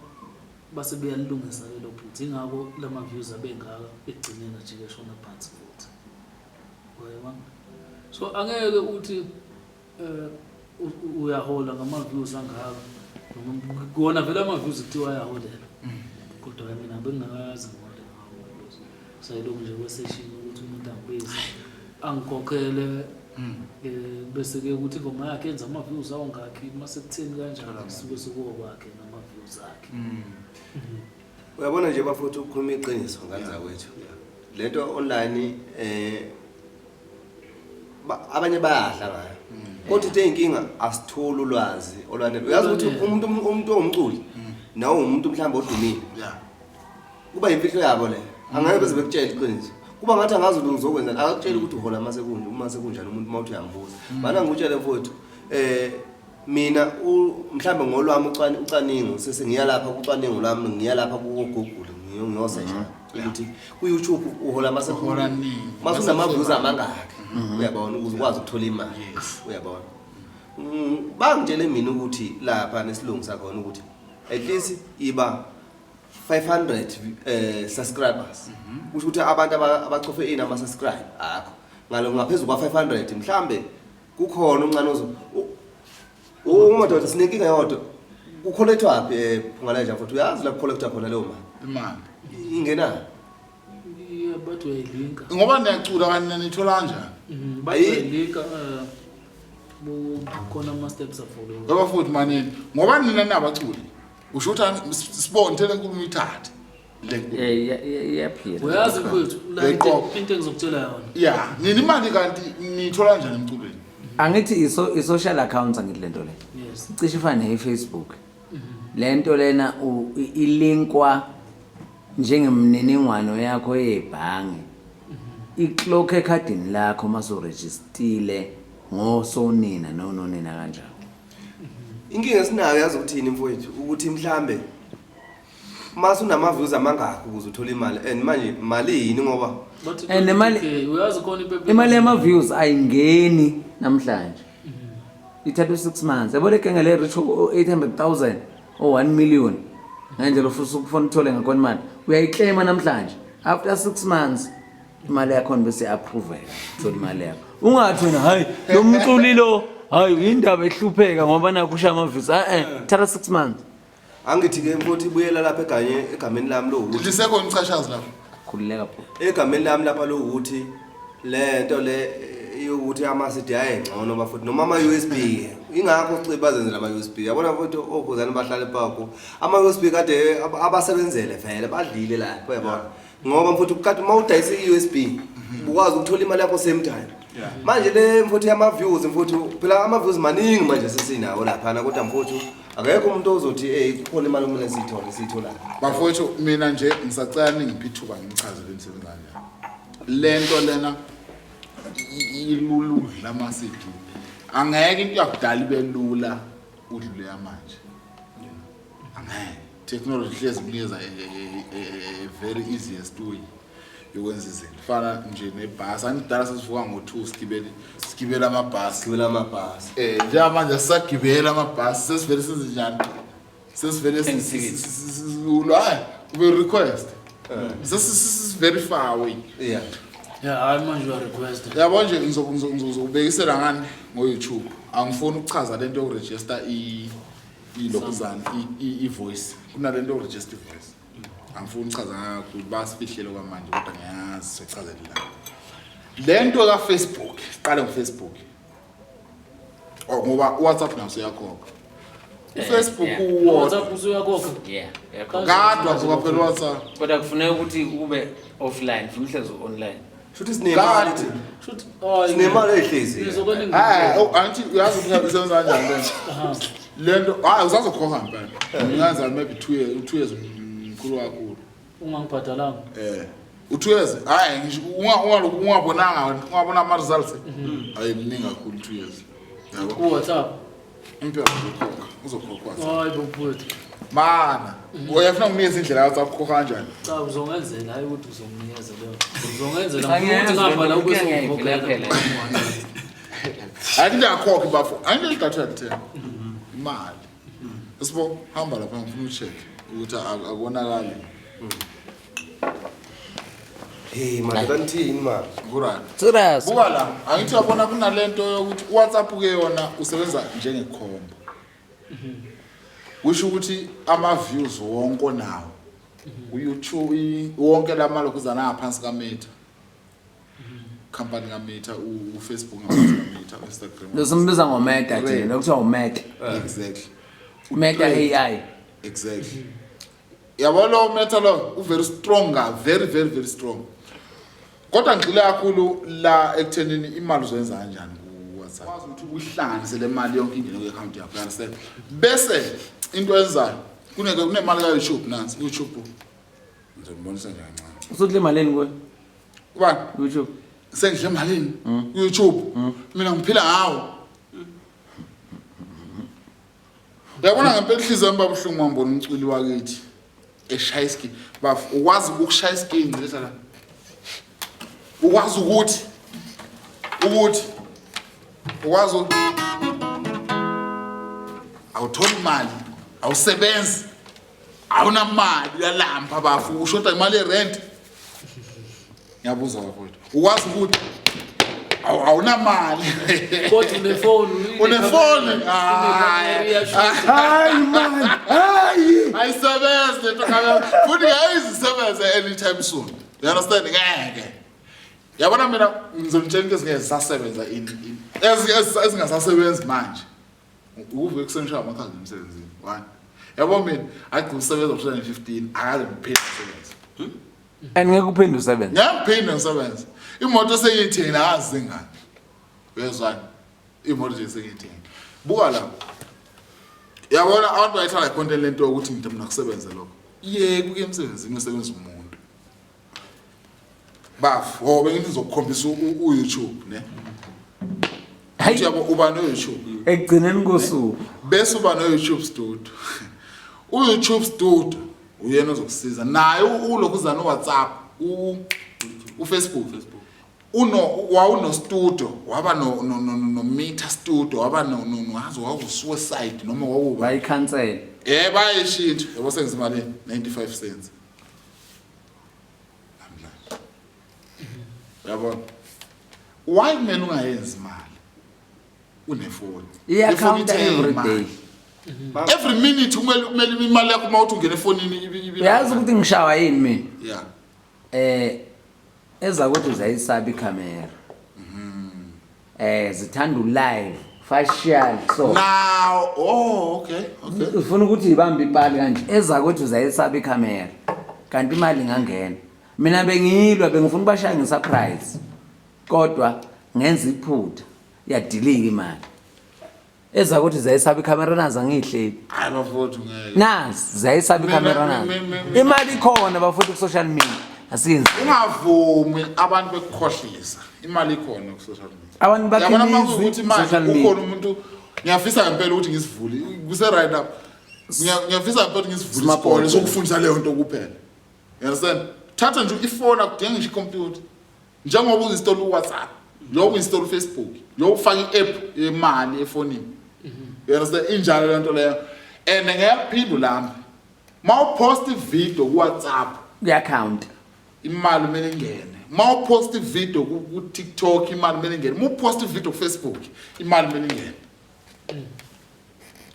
base beyalilungisa lelo phutha, ingakho lama views abengaka ekugcineni ajike eshona phansi futhi. Uyabona? So angeke uthi uyahola ngama views angaka, noma kona vele ama views kuthiwa ayaholela. Kodwa mina bengingakaze ngihole ngawo ama views. Sayilokhu nje kwesession ukuthi umuntu angibize angikhokhele, bese ke ukuthi ingoma yakhe yenza ama views awungakhi mase kutheni kanjani, suke sekuwokwakhe nama views akhe. Uyabona nje bafowethu, ukukhuluma iqiniso ngane zakwethu, lento online abanye bayadla ngayo, kodwa into eyinkinga asitholi ulwazi olwanele. Uyazi ukuthi umuntu ongumculi nawe umuntu mhlawumbe odumile, kuba yimfihlo yabo le, angeke beze bekutshele iqiniso. Kuba ngathi angazi ukuthi ngizokwenzani, akakutsheli ukuthi uhola mase kunje, uma sekunjani umuntu uma uthi uyambuza. Mana ngikutshele mfowethu, mina mhlambe ngolwami ucwaningo, sese ngiya lapha kucwaningo lwami, ngiya lapha ku Google ngiyosesha ukuthi ku YouTube uhola mase Uhola nini? Mase unama views amangaki, uyabona, ukuze ukwazi ukuthola imali. Uyabona. Bangitshele mina ukuthi lapha nesilungu sakhona ukuthi at least iba 500 subscribers. Kusho ukuthi abantu abachofe ini ama subscribe akho. Ngalo ngaphezulu kwa 500 mhlambe kukhona umncane ozo umadoda sinenkinga yodwa. Kucollectwa phi Phungaleja futhi uyazi la kucollectwa khona leyo mali? Imali. Ingena. Yeah, bathi uyayilinka. Ngoba niyacula kanti nithola kanjani? Bathi uyayilinka, khona ama steps afollow. Ngoba futhi manini, ngoba nina nabaculi. Usho ukuthi sibone thele enkulumo ithathe. Le nkulumo. Iyaphila. Uyazi mfowethu, la Le nkolo. into engizokutshela yona. Yeah, nini imali kanti nithola kanjani emculweni? Angithi i-social accounts angithi lento le. Yes. Cishe ifane ne-Facebook. Lento lena ilinkwa njengemininingwano yakho yebhange. Iclock ekhadini lakho masuregistile ngosonina nononina kanjalo. Inkinga esinayo yazi ukuthini mfowethu, ukuthi mhlambe Mase unama-views amangaki ukuze uthole imali and manje mali yini ngoba Bathi And nemali- 20K, uyazi khona ipepe Imali yama-views ayingeni namhlanje. Ithatha u-6 months. Yabo le genge le reach o-800,000 o-1 million. Ngendlela ofisa ukufuna uthole ngakhona imali. Uyayiclaima namhlanje. After 6 months imali yakhona bese i-approveka. Uthola imali yakho. Ungathi wena hayi lo mculi lo hayi indaba ehlupheka ngoba nakho ushaya ama-views. Eh thatha 6 months. Angithi-ke mfowethu ibuyela lapha eganye egameni lami lowukuthi Lisekho umchashazi lapho. Khululeka bhuti. Egameni lami lapha lowukuthi le nto le yokuthi ama-CD ayengcono bafuthi noma ama-USB ingakho sici bazenzela ama-USB yabona futhi okhuzane bahlale pakho ama-USB kade abasebenzele vele badlile la uyabona ngoba mfuthu kade uma udayisa i-USB ukwazi ukuthola imali yakho same time manje le mfuthu yama-views mfuthu phela ama-views maningi manje sesinawo laphana kodwa mfuthu akekho umuntu ozothi ey kukhona imali okumele siyithole siyitholayo. Bafowethu mina nje ngisacela ningiphe ithuba ngichazele imisebenzi kanjani. Le nto lena ilula ukudlula ama-CD. Angeke into yakudala ibe lula udlule yamanje. Angeke. Technology hlezi kunikeza a very easiest way yokwenza izinto. Fana nje nebhasi. Angidala sesivuka ngo-2 sigibele sigibele amabhasi. Sigibele amabhasi. Njengamanje sisagibela amabhasi sesivele senzenjani? Sesivele hayi ube request. Sesi very far away. Yeah. Yeah, hayi manje uya request. Yabo nje ngizokubekisela ngani ngo-YouTube. Angifuni ukuchaza lento yokuregister ilokhuzana i-voice. Kunalento yokuregister i-voice. Angifuni ukuchaza kakhulu basifihlele kwamanje kodwa ngiyazi sochazela la. Lento ka-Facebook, siqale ngo-Facebook. Oh ngoba uWhatsApp naso uyakhokha. uFacebook uwodwa. WhatsApp usuyakhokha. Yeah, uyakhokha. Kade wakhokha phela uWhatsApp. Kodwa kufuneka ukuthi ube offline, funa uhlezi online. Shuthi sinemali Kade. thina. Shuthi hayi. Sinemali ehlezi. Ngizokwena Hayi, oh, angithi uyazi ukuthi isebenza kanjani lento. Lento, hayi usazokhokha ngempela. Ngingaza maybe 2 years, 2 years mkhulu kakhulu. Ungangibhadalanga. U2 years, hayi ngisho ungalokhu ungabonanga wena, ungabona ama results. Hayi mningi kakhulu 2 years. Yabo. Ku WhatsApp. Impela uzokhokha, uzokhokha WhatsApp. Hayi bhuti. Mana, uyafuna nginikeze indlela yaWhatsApp ukhokha kanjani? Cha uzongenzela hayi ukuthi uzonginikeza leyo. Uzongenzela Angiyazi ukuthi ngapha la lento, ube ngiyayivela sowukhokhela. phela. Hayi ngiyakhokha bafo. Angeke idatha yalithenga. Imali. Sibo hamba lapha ngifuna ucheck ukuthi akonakali. Hey madoda nithini manje? Kurani. Serious. Buka la, angithi uyabona kunalento yokuthi WhatsApp ke yona usebenza njengekhombo. Kusho ukuthi ama views wonke onawo. uYouTube wonke lamalokuzana ngaphansi kaMeta. Company kaMeta, uFacebook ngaphansi kaMeta, uInstagram. Losimbiza ngoMeta thina, lokuthiwa uMeta. Exactly. Meta AI. Exactly. Yabo lo Meta lo u very strong, very very very strong. Kodwa ngigxile kakhulu la ekuthenini imali uzoyenza kanjani ku WhatsApp. Wazi ukuthi uhlanganise le mali yonke ingene ku account yakho, understand? Bese into enzayo kunemali ka YouTube nansi, YouTube. Ngizobonisa nje kancane. Usudle malini kuwe? Ubani? YouTube. Sengidle malini ku YouTube. Mina ngiphila ngawo. Uyabona ngempela inhliziyo yami babuhlungu ngambona umculi wakithi eshaya iski baf ukwazi ukushaya iski letha la ukwazi ukuthi ukwazi awutholi imali awusebenzi awunamali uyalamba bafu ushoda imali yerent ngiyabuza bafowethu ukwazi ukuthi awunamali Kodwa unefoni. Unefoni? Hayi. Hayi man, hayi. Ayisebenzi lento kabe futhi ayizisebenze anytime soon. You understand? Ngeke. Yabona mina ngizonitshela into ezingeke zisasebenza in ezingasasebenzi manje. Ukuvuka ekuseni ushaya amakhaza emsebenzini. One. Yabo mina agcina usebenza ngo-2015 akaze ngiphinde ngisebenze. And ngeke uphinde usebenze. Ngiyaphinde ngisebenze. Imoto sengiyithengile akazi ngani. Uyezwani? Imoto nje sengiyithengile. Buka la. Yabona abantu bayithanda content lento yokuthi ngide mina kusebenze lokho. Yeke uye emsebenzini usebenza umuntu. Baf, ho bengithi ngizokukhombisa uYouTube ne. Hayi. Yabo uba no YouTube. Ekugcineni kosuku. Bese uba no YouTube studio. uYouTube studio. Uyena ozokusiza naye ulokhuzana uWhatsApp, uFacebook. Facebook. Uno wawuno studio, waba no no no no meter studio, waba no no no hazo wawu suicide noma wawuba Bayikhansela. Bayishintsha yabo, sengizimali 95 cents namhlanje, yabona. Why kumele ungayenzi imali unefoni? Iya-counta Ifoni every ithenga day. imali. Every minute kumele imali yakho uma uthi ungena efonini Uyazi ukuthi ngishawa yini mina? Yeah. Ezakuthi uzayisaba ikhamera. Zithanda ulive facial, so Now, oh, okay. Ufuna ukuthi ibambe ipali kanje, ezakuthi uzayisaba ikhamera, kanti imali ingangena. Mina bengilwa, bengifuna ubashaya ngesurprise, kodwa ngenza iphutha, yadilika imali. Ezakuthi zayisaba ikhamera, nazi angiyihleli. Hayi bafowethu, ngeke. Nazi zayisaba ikhamera, nazi. Imali ikhona bafowethu ku-social media, asiyenzi. Ungavumi abantu bekukhohlisa, imali ikhona ku-social media. Abantu bakhe Yabona, uma imizwi kuwukuthi manje social media. ukhona umuntu, ngiyafisa ngempela ukuthi ngisivule kuse-right up. Ngiyafisa ngempela ukuthi ngisivule Smart isikole board. sokufundisa leyo nto kuphela, you understand? Thatha nje ifoni, akudingi ngisho ikhompyutha. Njengoba uinstall uWhatsApp, njengoba uinstall uFacebook, njengoba ufaka i-app yemali efonini, you understand? Injalo le nto leyo, and ngeke ulambe uma upost ivideo ku-WhatsApp. Kuyacounta. Imali kumele ingene. Uma upost ivideo ku-TikTok, imali kumele ingene. Uma upost ivideo ku-Facebook, imali kumele ingene,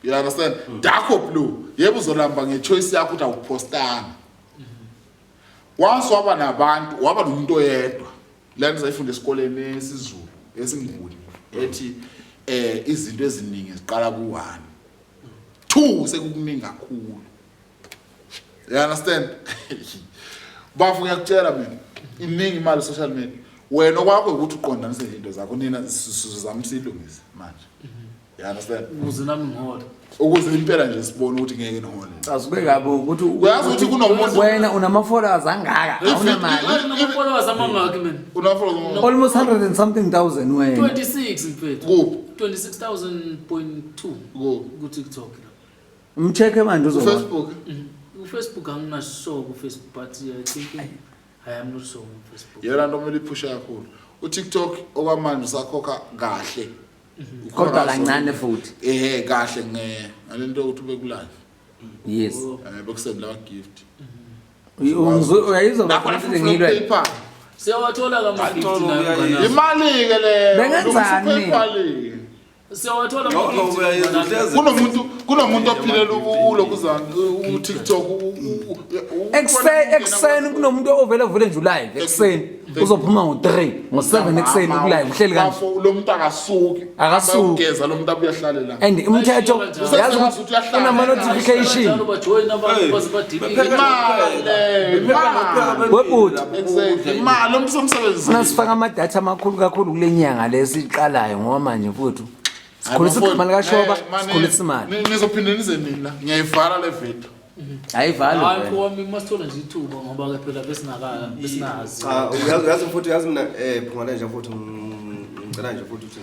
you understand? Dark or blue, yebo, uzolamba nge-choice yakho ukuthi awupostanga. Once waba nabantu, waba nomuntu oyedwa, le nto sayifunda esikoleni esiZulu esiNguni, ethi izinto eziningi ziqala ku-1, 2, sekukuningi kakhulu, you understand? Bafu, ngiyakutshela mina, iningi imali social media. Wena okwakho ukuthi uqondanise izinto zakho. Nina sizama siyilungise manje, you understand? Ukuze nami ngihole. Ukuze impela nje sibone ukuthi ngeke nihole. Asuke kabi ukuthi Uyazi ukuthi kunomuntu- wena unama-followers angaka, awunamali. Nama-followers amangaki mina? Una-followers? Almost 100 and something thousand wena. 26, mfethu. Kuphi? 26,000.2. Kuphi? Ku-TikTok la. Mcheck-e manje, uzobona. UFacebook? UFacebook anginasure ku-Facebook, but I think I am not sure ku-Facebook. Yena nto kumele iphushe kakhulu. UTikTok okwamanje usakhokha kahle. Kodwa kancane futhi. Ehe, kahle ngalento yokuthi ube ku-live. Yes. Bekusendela ama-gift. Uyayizwa Nakho bafuna futhi ngilwe. PayPal. Siyawathola kama-gift Hayi, nayo, uyayenza. mngani. Imali-ke leyo. Bengenzani? Lungisa uPayPal-ke. Siyawathola No, no, ama-gift, uyayenza, mngani. uhlezi- Kunomuntu ophilela ulokhuzana uTikTok. Ekuseni kunomuntu ovele vule nje ulive ekuseni, uzophuma ngo-3, ngo-7 ekuseni kulive, uhleli kanje. Lo muntu akasuki. Akasuki. Bayogeza lo muntu, abuye ahlale la. And umthetho, yazi ukuthi unama-notification. Njalo bajoyina abantu, Hey, baze badilike. bepheka- Imali leyo, imali. Webhuti. Exactly, imali, lo muntu somsebenzini. Funa sifake amadatha amakhulu kakhulu kule nyanga lesiyiqalayo, ngoba manje futhi sikhulisa igama likaShoba, sikhulisa imali. Nizophinde nize nini la? Ngiyayivala le video. Ayivali Hayi, vele. mfo wami, masithola nje ithuba, ngoba ke phela besingazi. Cha, uyazi mfowethu, uyazi mina phungana nje mfowethu, ngicela nje futhi ukuthi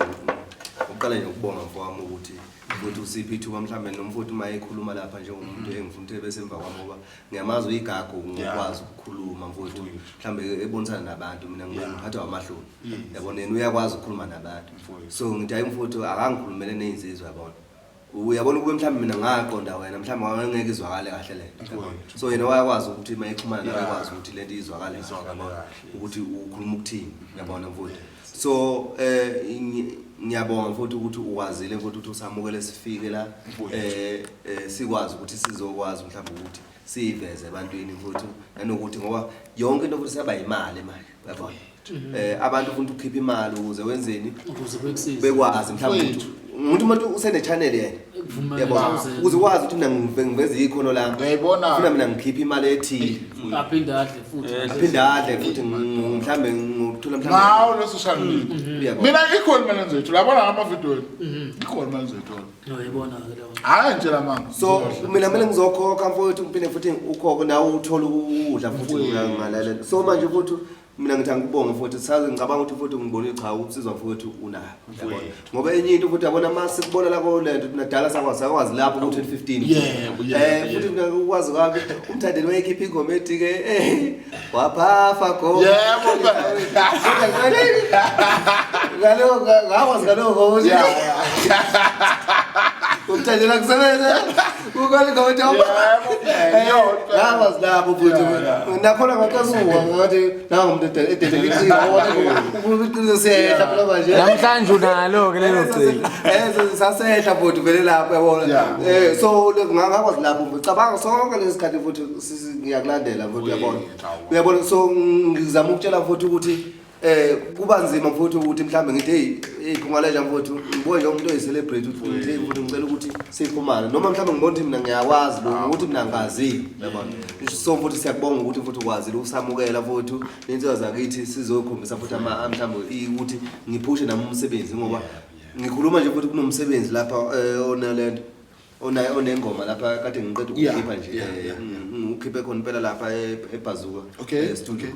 uqale nje ukubonga mfo wami ukuthi futhi usiphe ithuba, mhlawumbe nomfowethu uma ekhuluma lapha njengomuntu engifuna ukuthi bese emva kwami, ngoba ngiyamazi uyigagu ngokwazi ukukhuluma mfowethu, mhlawumbe ebonisana nabantu. Mina ngiphathwa amahloni, yabona. Yena uyakwazi ukukhuluma nabantu, so ngithi hayi mfowethu, akangikhulumele ney'nsizwa, yabona. Uyabona, ukube mhlawumbe mina ngaqonda wena, mhlawumbe ngeke izwakale kahle le nto, yabona. So yena wayakwazi ukuthi uma exhumana nawe akwazi ukuthi lento izwakale kahle, yabona, ukuthi ukhuluma ukuthini, yabona mfowethu. So ngiyabonga mfowethu ukuthi ukwazile mfowethu ukuthi usamukele sifike la, sikwazi ukuthi sizokwazi mhlawumbe ukuthi siyiveze ebantwini mfowethu, nanokuthi ngoba yonke into futhi siyaba imali manje, yabona. Abantu ufuna ukukhipha imali ukuze wenzeni? Ukuze bekusize. Bekwazi mhlawumbe ukuthi umuntu usene channel yena, Ekuvumela yabona, thousand. ukuze ukwazi ukuthi mina ngiveze ikhono lami, Ngiyayibona. funa mina ngikhiphe imali ethile. Aphinde adle futhi. Aphinde adle futhi, mhlambe ngokuthola mhlambe Ngawo le social media. Uyabona. Mina ikhona imali engizoyithola, yabona, ngamavidiyo wenu ikhona imali engizoyithola. Uyayibona-ke leyo. Hhayi nje la mama. So mina kumele ngizokhokha mfowethu, ngiphinde futhi ukhokhe nawe, uthole ukudla futhi ngalalela. So manje futhi Mina ngithi angikubonge futhi, saze ngicabanga ukuthi futhi ngibonile, cha, ukusizwa futhi unakho, yabona, ngoba enye into futhi, yabona, mase kubona la kolento, thina dala sakwazi lapho ku-2015. Yebo, yebo, Futhi mina ukwazi kwami, umthandeni wayekhipha ingoma ethi ke waphafa go. Yebo, Ngaloko ngakwazi, ngaloko ukuthi umthandeni akusebenza kukhona ingoma ethi ngakwazi lapho futhi. Nakhona ngaqasuka, ngathi nangu umuntu ededela icingo, wathi iqiniso siyehla phela manje. Namhlanje unalo-ke lelo ciko. Sasehla futhi vele lapho, yabona. So ngakwazi lapho, ngicabanga sonke lesi sikhathi futhi ngiyakulandela futhi, uyabona. Uyabona, so ngizama ukutshela futhi ukuthi kuba nzima futhi ukuthi mhlambe ngithi, hey, hey, phungaleja mfowethu, ngibone nje umuntu oyi-celebrate ukuthi ngithi, hey mfowethu, ngicela ukuthi sixhumane, noma mhlambe ngibona ukuthi mina ngiyakwazi lo, ukuthi mina ngazi, uyabona. So futhi siyakubonga ukuthi futhi ukwazile ukusamukela futhi nensizwa zakithi, sizokhombisa futhi ama mhlambe ukuthi ngiphushe nami umsebenzi, ngoba ngikhuluma nje futhi kunomsebenzi lapha onalento ona onengoma lapha kade ngiqeda ukukhipha nje. Ngikhiphe khona impela lapha eBazuka studio.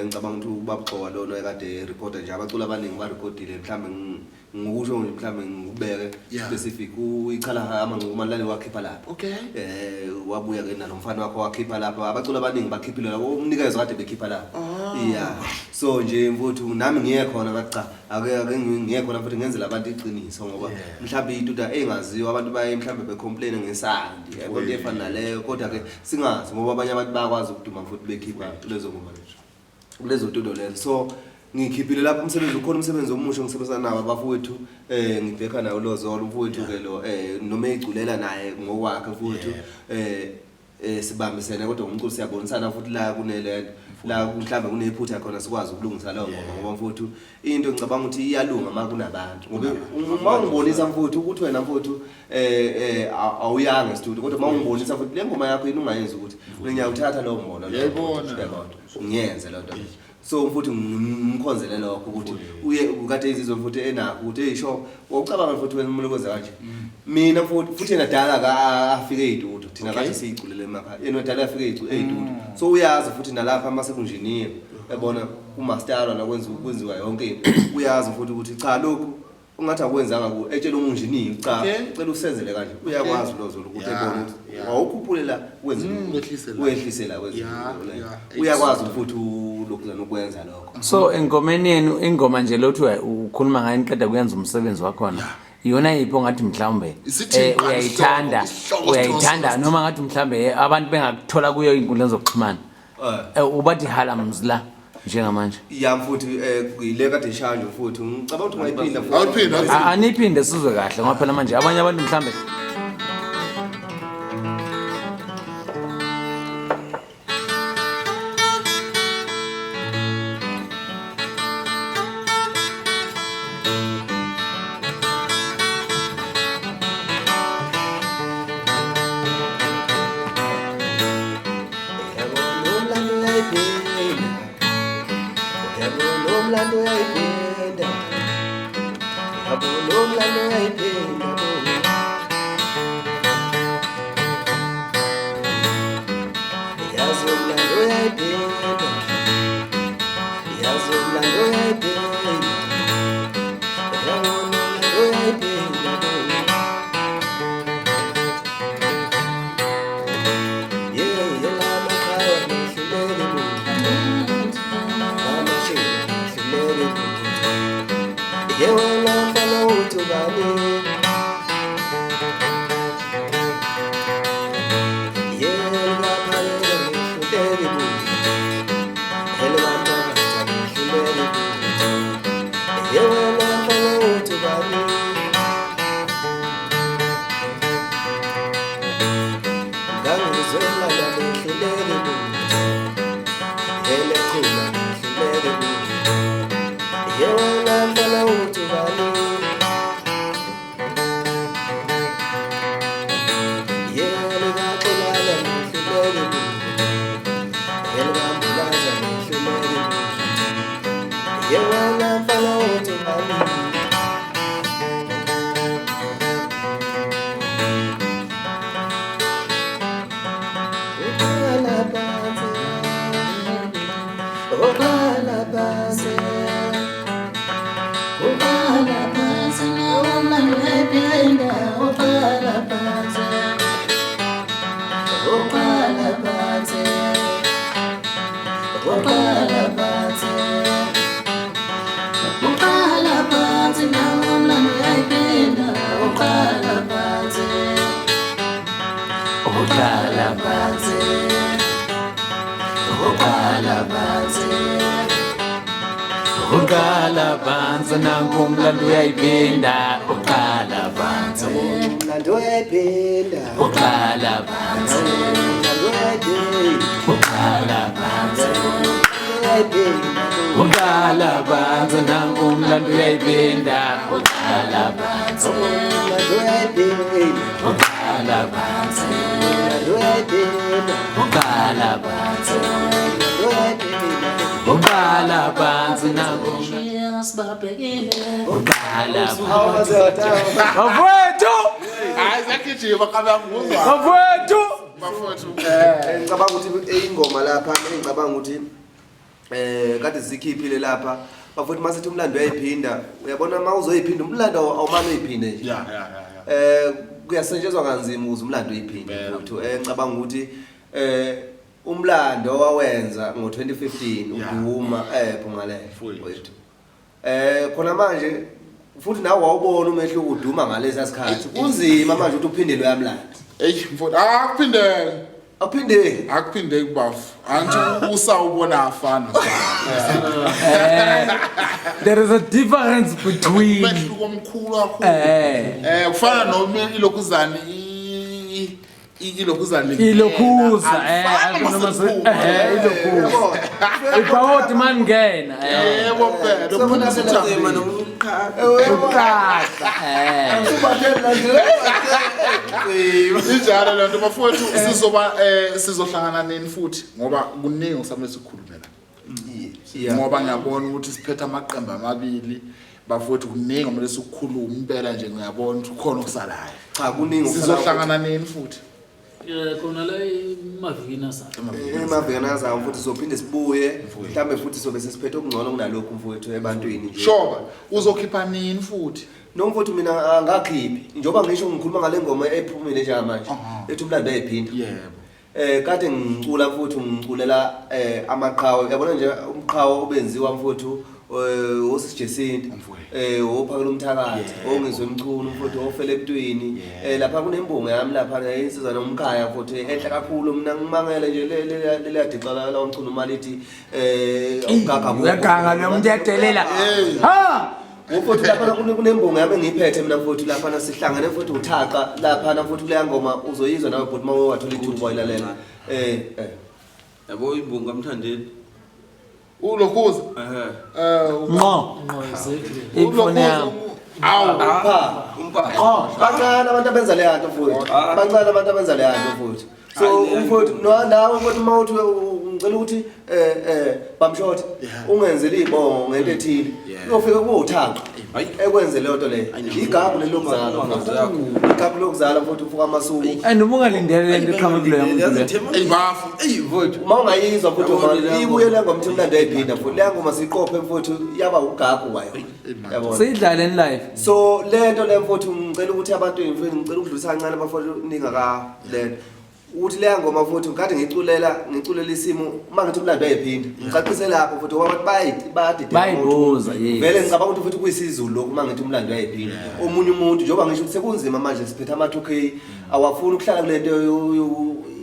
Ngicabanga ukuthi ubaba Xowa lona ekade recorder nje, abaculi abaningi barekhodile, mhlambe ngokusho nje, mhlambe ngikubeke specific, uyichala amanquma lale wakhipha lapha. Wabuya ke nalo mfana wakho wakhipha lapha, abaculi abaningi bakhiphile lapho, umnikezo kade bekhipha lapha. Yeah, so nje mfowethu, nami ngiye khona, ngathi cha, ake ngiye khona futhi ngenzele abantu iqiniso, ngoba mhlawumbe into engaziwa abantu baye mhlawumbe becomplain ngesandi, yabo, into efana naleyo, kodwa ke singazi, ngoba abanye abantu bayakwazi ukuduma futhi bekhipha lezo ngoma lezo kulezo studio lezo. So ngikhiphile lapho umsebenzi, ukhona umsebenzi omusha ngisebenzisana nabo abafowethu, ngibheka nawo lozolo umfowethu ke lo, noma eyiculela naye ngokwakhe mfowethu, sibambisene, kodwa ngomculo siyabonisana futhi la kunelento la mhlawumbe kunephutha khona, sikwazi ukulungisa leyo ngoma, ngoba mfowethu into ngicabanga ukuthi iyalunga uma kunabantu, ngoba uma ungibonisa mfowethu ukuthi wena mfowethu awuyanga e-studio, kodwa uma ungibonisa futhi le ngoma yakho yini ungayenzi ukuthi mina ngiyawuthatha lowo mbono lowo, Uyayibona. Uyabona, ngiyenze leyo nto. So futhi ngimkhonzele lokho ukuthi uye kade izizwe futhi enakho ukuthi, hey, sho, wawucabanga futhi wena umuntu kwenza kanje. Mina futhi yena dala ka afike ey'studio, thina kade siyiculele emakhaya, yena dala afike ey'studio, so uyazi futhi nalapha mase kunjiniye, yabona, kumasterwa nakwenziwa kwenziwa yonke into, uyazi futhi ukuthi cha, lokhu ungathi akwenzanga ku etshela umunjiniya, cha, cela usenzele kanje, uyakwazi lozo ukuthi ebone ukuthi wawukhuphulela wenze Wehlise la. Wehlise la, wenze uyakwazi futhi lokhu nokwenza lokho. So engomeni yenu, ingoma nje lothi ukhuluma ngayo, niqeda kuyenza umsebenzi wakhona, iyona yiphi ongathi mhlawumbe Isithi qala uyayithanda? isihloko, Uyayithanda isihloko. noma ngathi mhlawumbe abantu bengakuthola kuyo iy'nkundleni zokuxhumana, ubathi hala mzila njengamanje? Ya futhi, ile kade ishaya nje futhi, ngicabanga ukuthi ungayiphinda futhi. Awuphinde, awuphinde. Aniyiphinde sizwe kahle, ngoba phela manje abanye abantu mhlawumbe Uyabona umlando uyayiphinda, uyabona umlando uyayiphinda, uyabona umlando uyayiphinda bo. Yazi umlando uyayiphinda, yazi umlando uyayiphinda, uyabona umlando uyayiphinda bo. Yeah, yela makhaya mehluleke bo. Amashela mehluleke bo. Ye wena mfana uthi ubani? Yeah, likaphakela mehluleke bo. Elikamakatha mehluleke bo. Ye wena mfana uthi ubani? Ngangizwela behluleke bo. Elekhula behluleke bo. Ye wena mfana uthi ubani? Uqala phansi nanku umlando uyayiphinda. Uqala phansi. Umlando uyayiphinda. Uqala phansi. Umlando uyayiphinda. Uqala phansi. Uyayiphinda. Uqala phansi nanku umlando uyayiphinda. Uqala phansi. Umlando uyayiphinda. Uqala phansi. Umlando uyayiphinda. Uqala phansi. Umlando uyayiphinda. Uqala phansi nanku Sibabhekile. uqala phansi. Awumadoda. Bafowethu! Hayi siyagijima kabe angikuzwa. Bafowethu! Bafowethu. Ngicabanga ukuthi ingoma lapha engicabanga ukuthi kade sikhiphile lapha bafowethu masithi umlando uyayiphinda uyabona uma uzoyiphinda umlando awumane uyiphinde nje. Yeah yeah yeah. Kuyasetshenzwa kanzima ukuze umlando uyiphinde Impela. futhi ngicabanga ukuthi umlando owawenza ngo-2015 uduma Phumalele Mfowethu. wethu. Khona manje futhi nawe wawubona umehluko uduma ngalesa sikhathi kunzima manje ukuthi uphinde loya mlando. Ey mfowethu akuphindele. Awuphinde. Akuphinde kubafu. Angithi usawubona afana. There is a difference between Umehluko omkhulu kakhulu. Kufana noma ilokhuzana ilokhuzana Ilokhuza ilokhuza. Ibhawodi maningena Yebo phela uphuma Ucima noma umqhaka. uqaqa Injalo le nto bafowethu sizoba sizohlangana nini futhi ngoba kuningi okusamele sikukhulume la. Ngoba ngiyabona ukuthi siphethe amaqembu amabili bafowethu kuningi kumele sikukhulume impela nje ngiyabona ukuthi kukhona okusalayo. Cha kuningi Sizohlangana nini futhi? Khona la emavikini azayo. Emavikini azayo futhi sizophinde sibuye mhlambe futhi sobe sesiphethe okungcono kunalokhu mfowethu ebantwini nje. Shoba uzokhipha nini futhi? No mfowethu mina angakhiphi njengoba ngisho ngikhuluma ngale ngoma ephumile njengamanje ethi umlando uyayiphinda. Yebo. Kade ngicula futhi ngiculela amaqhawe yabona nje umqhawe obenziwa mfowethu osisijesinti ophakela umthakathi ongizwe emchunu mfowethu ofele ebutweni lapha kunembongo yami lapha insizwa nomkhaya futhi enhle kakhulu mina ngimangele nje le yadixa la umchunu malithi ugaga Uyaganga lo muntu uyadelela. Ha! Mfowethu lapha kunembongo yami engiyiphethe mina mfowethu lapha sihlangene futhi uthaqa lapha futhi kuleya ngoma uzoyizwa nawe bhuti uma wathola ithuba wayilalela. Yabo imbongo kaMthandeni. Ulokhuza. Ngqo. Ngqo exactly. Ifoni yami. Awu. Umpa. Umpa. Bancane abantu abenza leya nto futhi. Bancane abantu abenza leya nto futhi. So umfowethu nawe mfowethu uma uthi ngicela ukuthi bamshothe ungenzele ibongo ngento ethile. Uyofika kuwe uthaqa. Ekwenze leyo nto leyo. Igagu lelokuzala. Igagu lokuzala mfowethu ufuka amasuku. And uma ungalindele lento iqhamuke kuloyo muntu le. Ey bafu. Ey mfowethu. Uma ungayizwa futhi uma ibuye le ngoma umlando ayiphinda futhi le ngoma siqophe mfowethu yaba ugagu wayo. Yabona. Seyidlale in life. So lento le mfowethu ngicela ukuthi abantu mfowethu ngicela ukudlulisa kancane abafowethu ningaka lento. Ukuthi leya ngoma futhi kade ngiculela isimo uma ngithi umlando uyayiphinda. Ngicacise lapho futhi ngoba abantu bayadideka. Bayibuza yes. Vele ngicabanga ukuthi futhi kuyisiZulu lokhu uma ngithi umlando uyayiphinda. Omunye umuntu njengoba ngisho ukuthi sekunzima manje siphethe ama 2K awafuni ukuhlala kule nto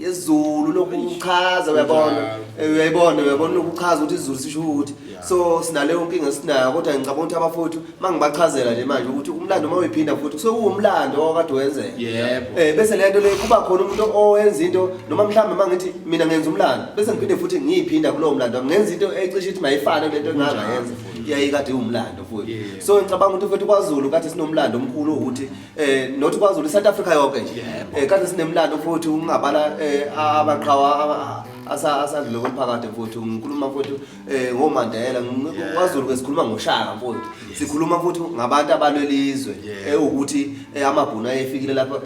yesiZulu lokuchaza uyabona. Uyayibona lokuchaza ukuthi isiZulu sisho ukuthi. So sinaleyo nkinga esinayo kodwa ngicabanga ukuthi abafowethu mangibachazela nje manje ukuthi umlando uma uyiphinda futhi sekuwumlando owakade wenzeka. Yebo. Bese le nto le kuba khona umuntu owenza into noma mhlawumbe mangithi mina ngenza umlando bese ngiphinde futhi ngiyiphinda kulowo mlando ngenza into ecishe ithi mayifane kule nto engangayenza yayikade iwumlando futhi. So ngicabanga ukuthi futhi kwaZulu kade sinomlando omkhulu ukuthi not kwaZulu iSouth Africa yonke nje. Kade sinemlando futhi ungabala abaqhawa asadlule komphakathi futhi ngikhuluma futhi ngoMandela kwaZulu ke sikhuluma ngoShaka futhi sikhuluma futhi ngabantu abalwelizwe ukuthi amabhunu ayefikile lapho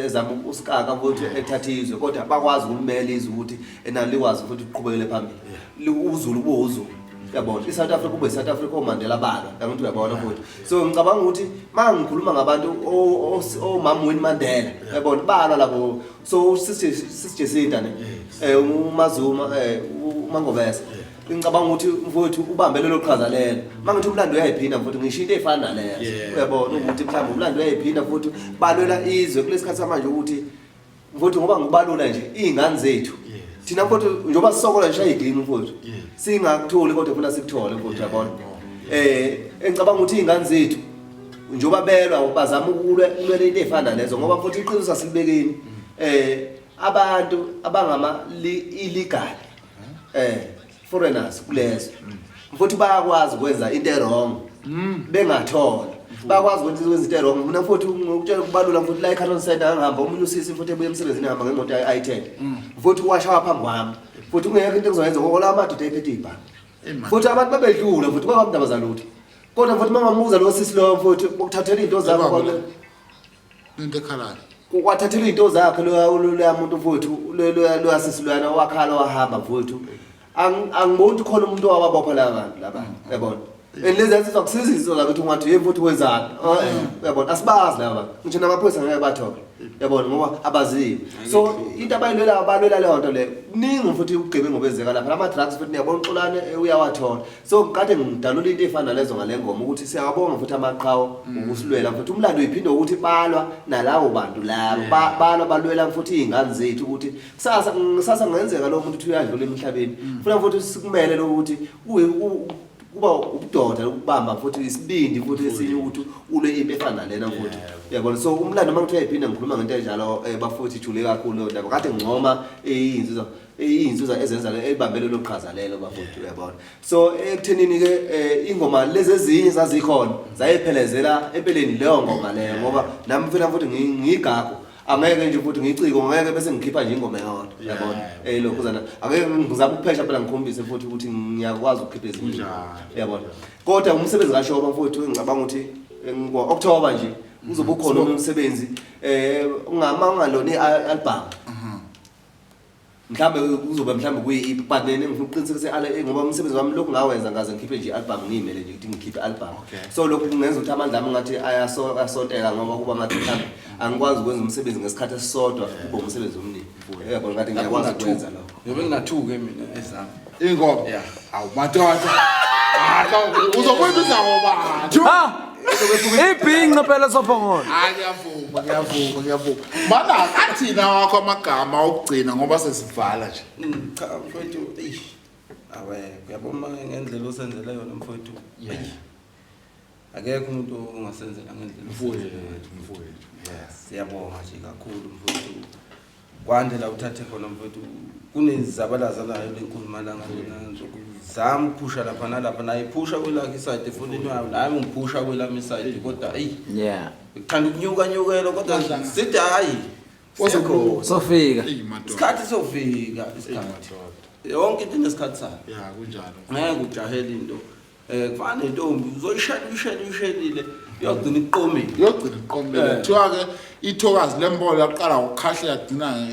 ezama usikaka futhi ethatha izwe kodwa bakwazi ukulimela izwe ukuthi enalo likwazi futhi ukuqhubekele phambili uZulu kube uZulu uyabona iSouth Africa kube iSouth Africa oMandela balwa angithi uyabona futhi. So ngicabanga ukuthi mangikhuluma ngabantu omama Winnie Mandela uyabona balwa labo. So sisijesinda ne uMazuma uMangobese ngicabanga ukuthi mfowethu ubambe lelo qhaza lelo. Mangithi umlando uyayiphinda mfowethu ngisho into efana naleyo uyabona ukuthi mhlawumbe umlando uyayiphinda futhi balwela izwe kulesikhathi samanje ukuthi mfowethu ngoba ngikubalula nje izingane zethu thina mfowethu njengoba sisokola nje ayidingi mfowethu singakutholi kodwa funa sikuthole mfowethu uyabona. Engicabanga ukuthi izingane zethu njengoba belwa bazama ukulwa ukulwela into efana lezo, ngoba futhi iqiniso asilibekeni, abantu abangama illegal foreigners kulezo futhi bayakwazi ukwenza into e-wrong bengathola, bayakwazi ukwenza into e-wrong. Mina futhi ngokutshela kubalula futhi la eCarlton Center, ngihamba omunye usisi futhi ebuye emsebenzini, ehamba ngemoto i-i10 futhi, washawa phambi kwami futhi, kungekho into engizoyenza ngoba la madoda ayephethe ibhamu futhi, abantu babedlula futhi kwakundaba zalutho. Kodwa futhi uma ngambuza lo sisi lo futhi, ukuthathela iy'nto zakhe. Into ekhalayo. Kwathathela iy'nto zakhe loya muntu futhi, loya sisi loyana, wakhala wahamba futhi. Angiboni ukuthi khona umuntu owababopha laba bantu laba, yabona. And lezi nsizwa kusiza insizwa zakithi, ungathi hey futhi wenzani? Ah, uyabona, asibazi laba bantu, ngisho namaphoyisa ngeke bathole, yabona, ngoba abaziwe. So into abayilwela, balwela leyo nto leyo. Kuningi futhi ubugebengu obenzeka lapha, lama-drugs futhi, niyabona uXolane uyawathola. So kade ngidalula into ey'fana nalezo ngale ngoma, ukuthi siyawabonga futhi amaqhawe ukusilwela futhi. Umlando uyiphinde ukuthi balwa nalawo bantu labo. Balwa, balwela futhi iy'ngane zethu, ukuthi kusasa kusasa kungenzeka lowo muntu ukuthi uyadlula emhlabeni. Funa futhi sikumele lokuthi kuba ubudoda ukubamba futhi isibindi futhi esinye ukuthi ulwe impi efana nalena futhi, uyabona. So umlando uma ngithiwa uyayiphinda, ngikhuluma ngento enjalo, bafuthi ijule kakhulu leyo ndaba. Kade ngincoma iy'nsizwa ezenza ebambe lelo qhaza lelo, bafuthi, uyabona. So ekuthenini-ke, ingoma lezi ezinye zazikhona zayiphelezela empeleni leyo ngoma leyo, ngoba nami mfela futhi ngiyigagu, angeke nje futhi ngiciko, ngeke bese ngikhipha nje ingoma eyodwa, uyabona. Lokhuzana angeke ngizame ukuphesha phela, ngikhombise futhi ukuthi ngiyakwazi ukukhipha ezinye, uyabona. Kodwa umsebenzi kaShoba mfowethu, ngicabanga ukuthi ngo-October nje uzobe ukhona umsebenzi, ungama ungalona i-album, mhlambe kuzoba mhlambe kuyi-EP, but nene ngifuna ukuqinisekisa ngoba umsebenzi wami lokhu ngawenza ngaze ngikhiphe nje i-album, ngiyimele nje ukuthi ngikhiphe i-album. So lokhu kungenza ukuthi amandla ami ngathi ayasonteka, ngoba kuba ngathi mhlambe angikwazi ukwenza umsebenzi ngesikhathi esisodwa kube umsebenzi omningi, uyabona. Ngathi ngiyakwazi ukwenza lokho. Ngiyobe nginathuke mina ezami. Ingoma. Yeah. Awu madoda. Ah, uzokuyibiza ngobani? Ha! Ibhinca phela sophongolo. Hayi, ngiyavuma, ngiyavuma, ngiyavuma. Mana athina wakho amagama okugcina ngoba sesivala nje. Cha mfowethu, eish. Awe, uyabona ngendlela osenzele yona mfowethu. Eish. Akekho umuntu ongasenzela ngendlela osenzele yona. Mfowethu, mfowethu. Yes. Siyabonga nje kakhulu mfowethu. Kwande la uthathe khona mfowethu, kunezabalaza nayo lenkulumalanga lena zokuzama ukuphusha lapha nalapha, naye iphusha kwelakhe i-side efonini yayo, naye ngiphusha kwelami i-side, kodwa eyi, kuthanda ukunyuka nyukela, kodwa sithi hhayi, siyakhona. Sofika. Eyi madoda. Isikhathi sofika isikhathi. Madoda. Yonke into inesikhathi sayo. Ya, kunjalo. Ngeke ujahele into, kufana nentombi, uzoyishela uyishele uyishelile, uyogcina ikuqomile. Yogcina iqombele. Kuthiwa ke ithokazi lembolo yaqala ngokukhahlela, yagcina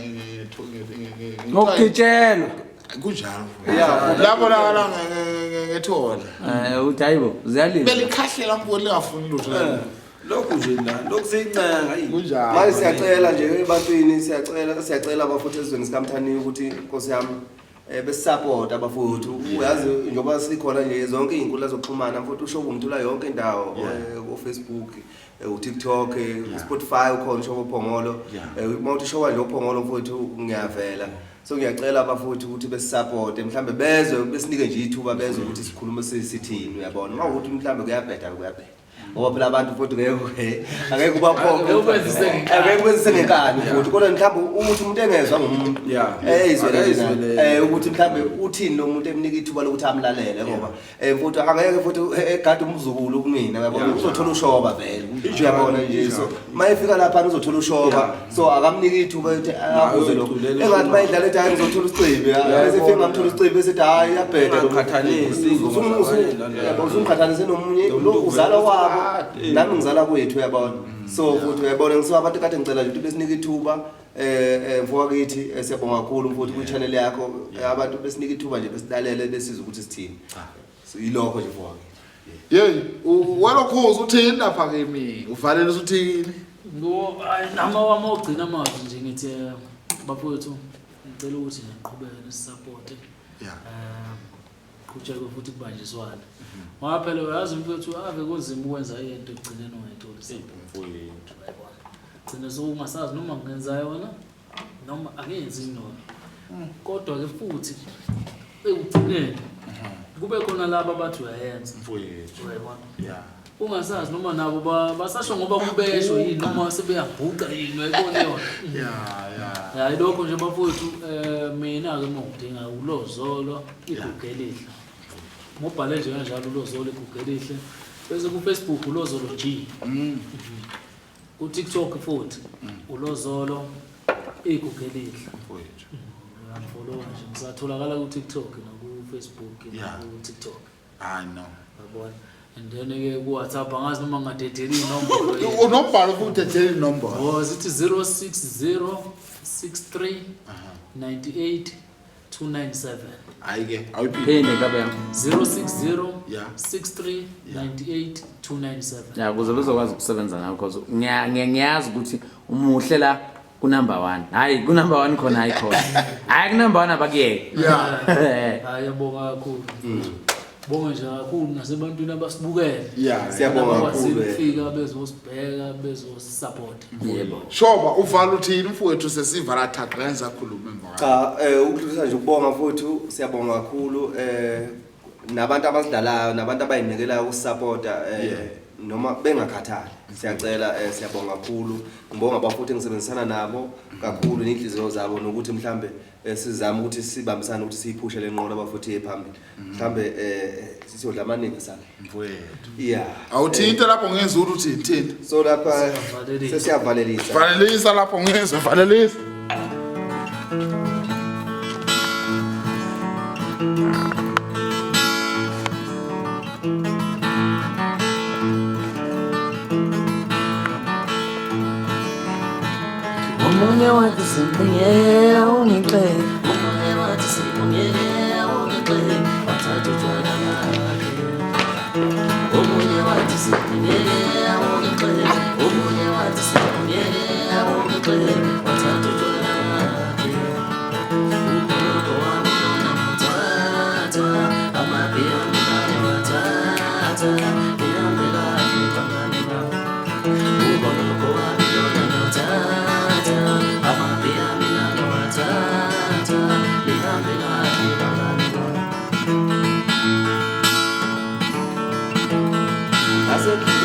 Ngokugitshelwa. Kunjalo. Labonakala ngethola. Uthi hayibo, ziyalila. Belikhahlela mfowethu, lingafuni lutho. Lokhu nje la lokhu siyincenga eyi. Kunjalo. Manje siyacela nje ebantwini, siyacela, siyacela abafuthi ezweni sikaMthaniya ukuthi Nkosi yami, besisapota abafowethu, uyazi njengoba sikhona nje zonke iy'nkundla zokuxhumana mfowethu, usho umthula yonke indawo, o-Facebook, u-TikTok, u-Spotify ukhona usho uPhongolo. Uma uthi ushoba nje uPhongolo mfowethu, ngiyavela. So ngiyacela abafowethu ukuthi besisapote, mhlambe bezwe, besinike nje ithuba, bezwe ukuthi sikhulume sithini, uyabona. Uma ukuthi mhlambe kuyabheda, kuyabheda, ngoba phela abantu futhi ngeke, angeke ubaphonge. Angeke ubenzise ngenkani. Angeke ubenzise ngenkani futhi, kodwa mhlawumbe ukuthi umuntu engezwa ngumuntu eyizwele nje naye. Akayizwele. Ukuthi mhlawumbe uthini lo muntu, emnika ithuba lokuthi amlalele, ngoba futhi angeke futhi egade umzukulu kumina, uyabona, uzothola ushoba vele, uyabona nje. So uma efika lapha uzothola ushoba, so akamniki ithuba ukuthi abuze lokho. Uyoculela. Engathi bayidlala ethi hayi, ngizothola usicebi, bese efika ngamthola usicebi, bese ethi hayi, iyabheda lo muntu. Ungaqhathanisi iy'ngoma zabanye lana. Yabo, usumqhathanise nomunye Lo lo muntu uzala vele wabo, kade. nami ngizala kwethu, uyabona. So futhi uyabona, ngisuka abantu kade ngicela nje ukuthi besinike ithuba, mfowakithi, siyabonga kakhulu mfowethu kwi-channel yakho. Abantu besinike ithuba nje, besilalele, besizwe ukuthi sithini. So yilokho nje mfowakithi. Yeyi, welokhuza uthini lapha kimi? Uvalele usuthini? Ngo hayi, nama wami ogcina amazwi nje, ngithi bafowethu, ngicela ukuthi niqhubeke nisisapote. Qhutshekwe futhi kubanjiswana. Ngoba phela uyazi mfowethu, ave kunzima ukwenza into ekugcineni ungayitholi support. Mfowethu. Uyayibona. Gcina sowungasazi noma ngenza yona noma angenzi yona. Kodwa ke futhi ekugcineni. Kube khona laba abathi uyayenza. Mfowethu. Uyayibona? Yeah. Ungasazi noma nabo basasho ngoba kubesho yini noma sebeyabhuqa yini, uyayibona yona. Yeah, yeah. Hayi lokho nje bafowethu, mina-ke uma ngidinga uLozolo igugu elihle. Ngobhale nje kanjalo uLozolo igugu elihle. Bese ku-Facebook uLozolo G. Ku-TikTok futhi uLozolo igugu elihle. Mfowethu. Uyangifollowa nje, ngisatholakala ku-TikTok naku-Facebook naku-TikTok. I know. Yabona. And then-ke ku-WhatsApp angazi noma ngingadedeli inombolo yini. Unombhalo futhi udedele inombolo. Oh, zithi 060 63 98 297. Hayi-ke, awuyiphinde. Phinde kabe yami. 060 Yeah. 63 98 297. Ya ukuze bezokwazi ukusebenza nawe because ngiyazi ukuthi umuhle la ku number 1. Hayi ku number 1 khona hayi khona. Hayi ku number 1 abakuyeke. Yeah. Hayi yabonga kakhulu. Bonga nje kakhulu nasebantwini abasibukele. Yeah. Siyabonga Abakwazile kakhulu, ukufika bezosibheka bezosisupport. Yebo. Shoba uvala uthini mfowethu sesivala thaqa ngenza khuluma emva kwakho. Cha, ukudlulisa nje ukubonga futhi siyabonga kakhulu nabantu abasidlalayo nabantu abayinikelayo ukusupporta noma bengakhathali. Siyacela, siyabonga kakhulu. Ngibonga abafuthi engisebenzisana nabo kakhulu nenhliziyo zabo nokuthi mhlambe sizame ukuthi sibambisane ukuthi siyiphushe le nqola abafuthi iye phambili. Mhlambe sisiyodla amaningi sala. Mfowethu. Yeah. Awuthinte lapho ngezwe ukuthi uthini. So lapha Siyavalelisa. sesiyavalelisa. Valelisa lapho ngezwe, valelisa. Omunye wathi simlingela ungixele, omunye wathi simlingela ungixele, wathatha utshwala bakhe. Omunye wathi simlingela ungixele, omunye wathi simlingela ungixele, wathatha utshwala bakhe. Ugogo wami lona ngithatha, amabhiya mina ngiwathatha, ngihambe kahle bangani bami. Ugogo wami lona ngiyawuthatha, amabhiya mina ngiwathatha, ngihambe kahle bangani bami. Asekhile.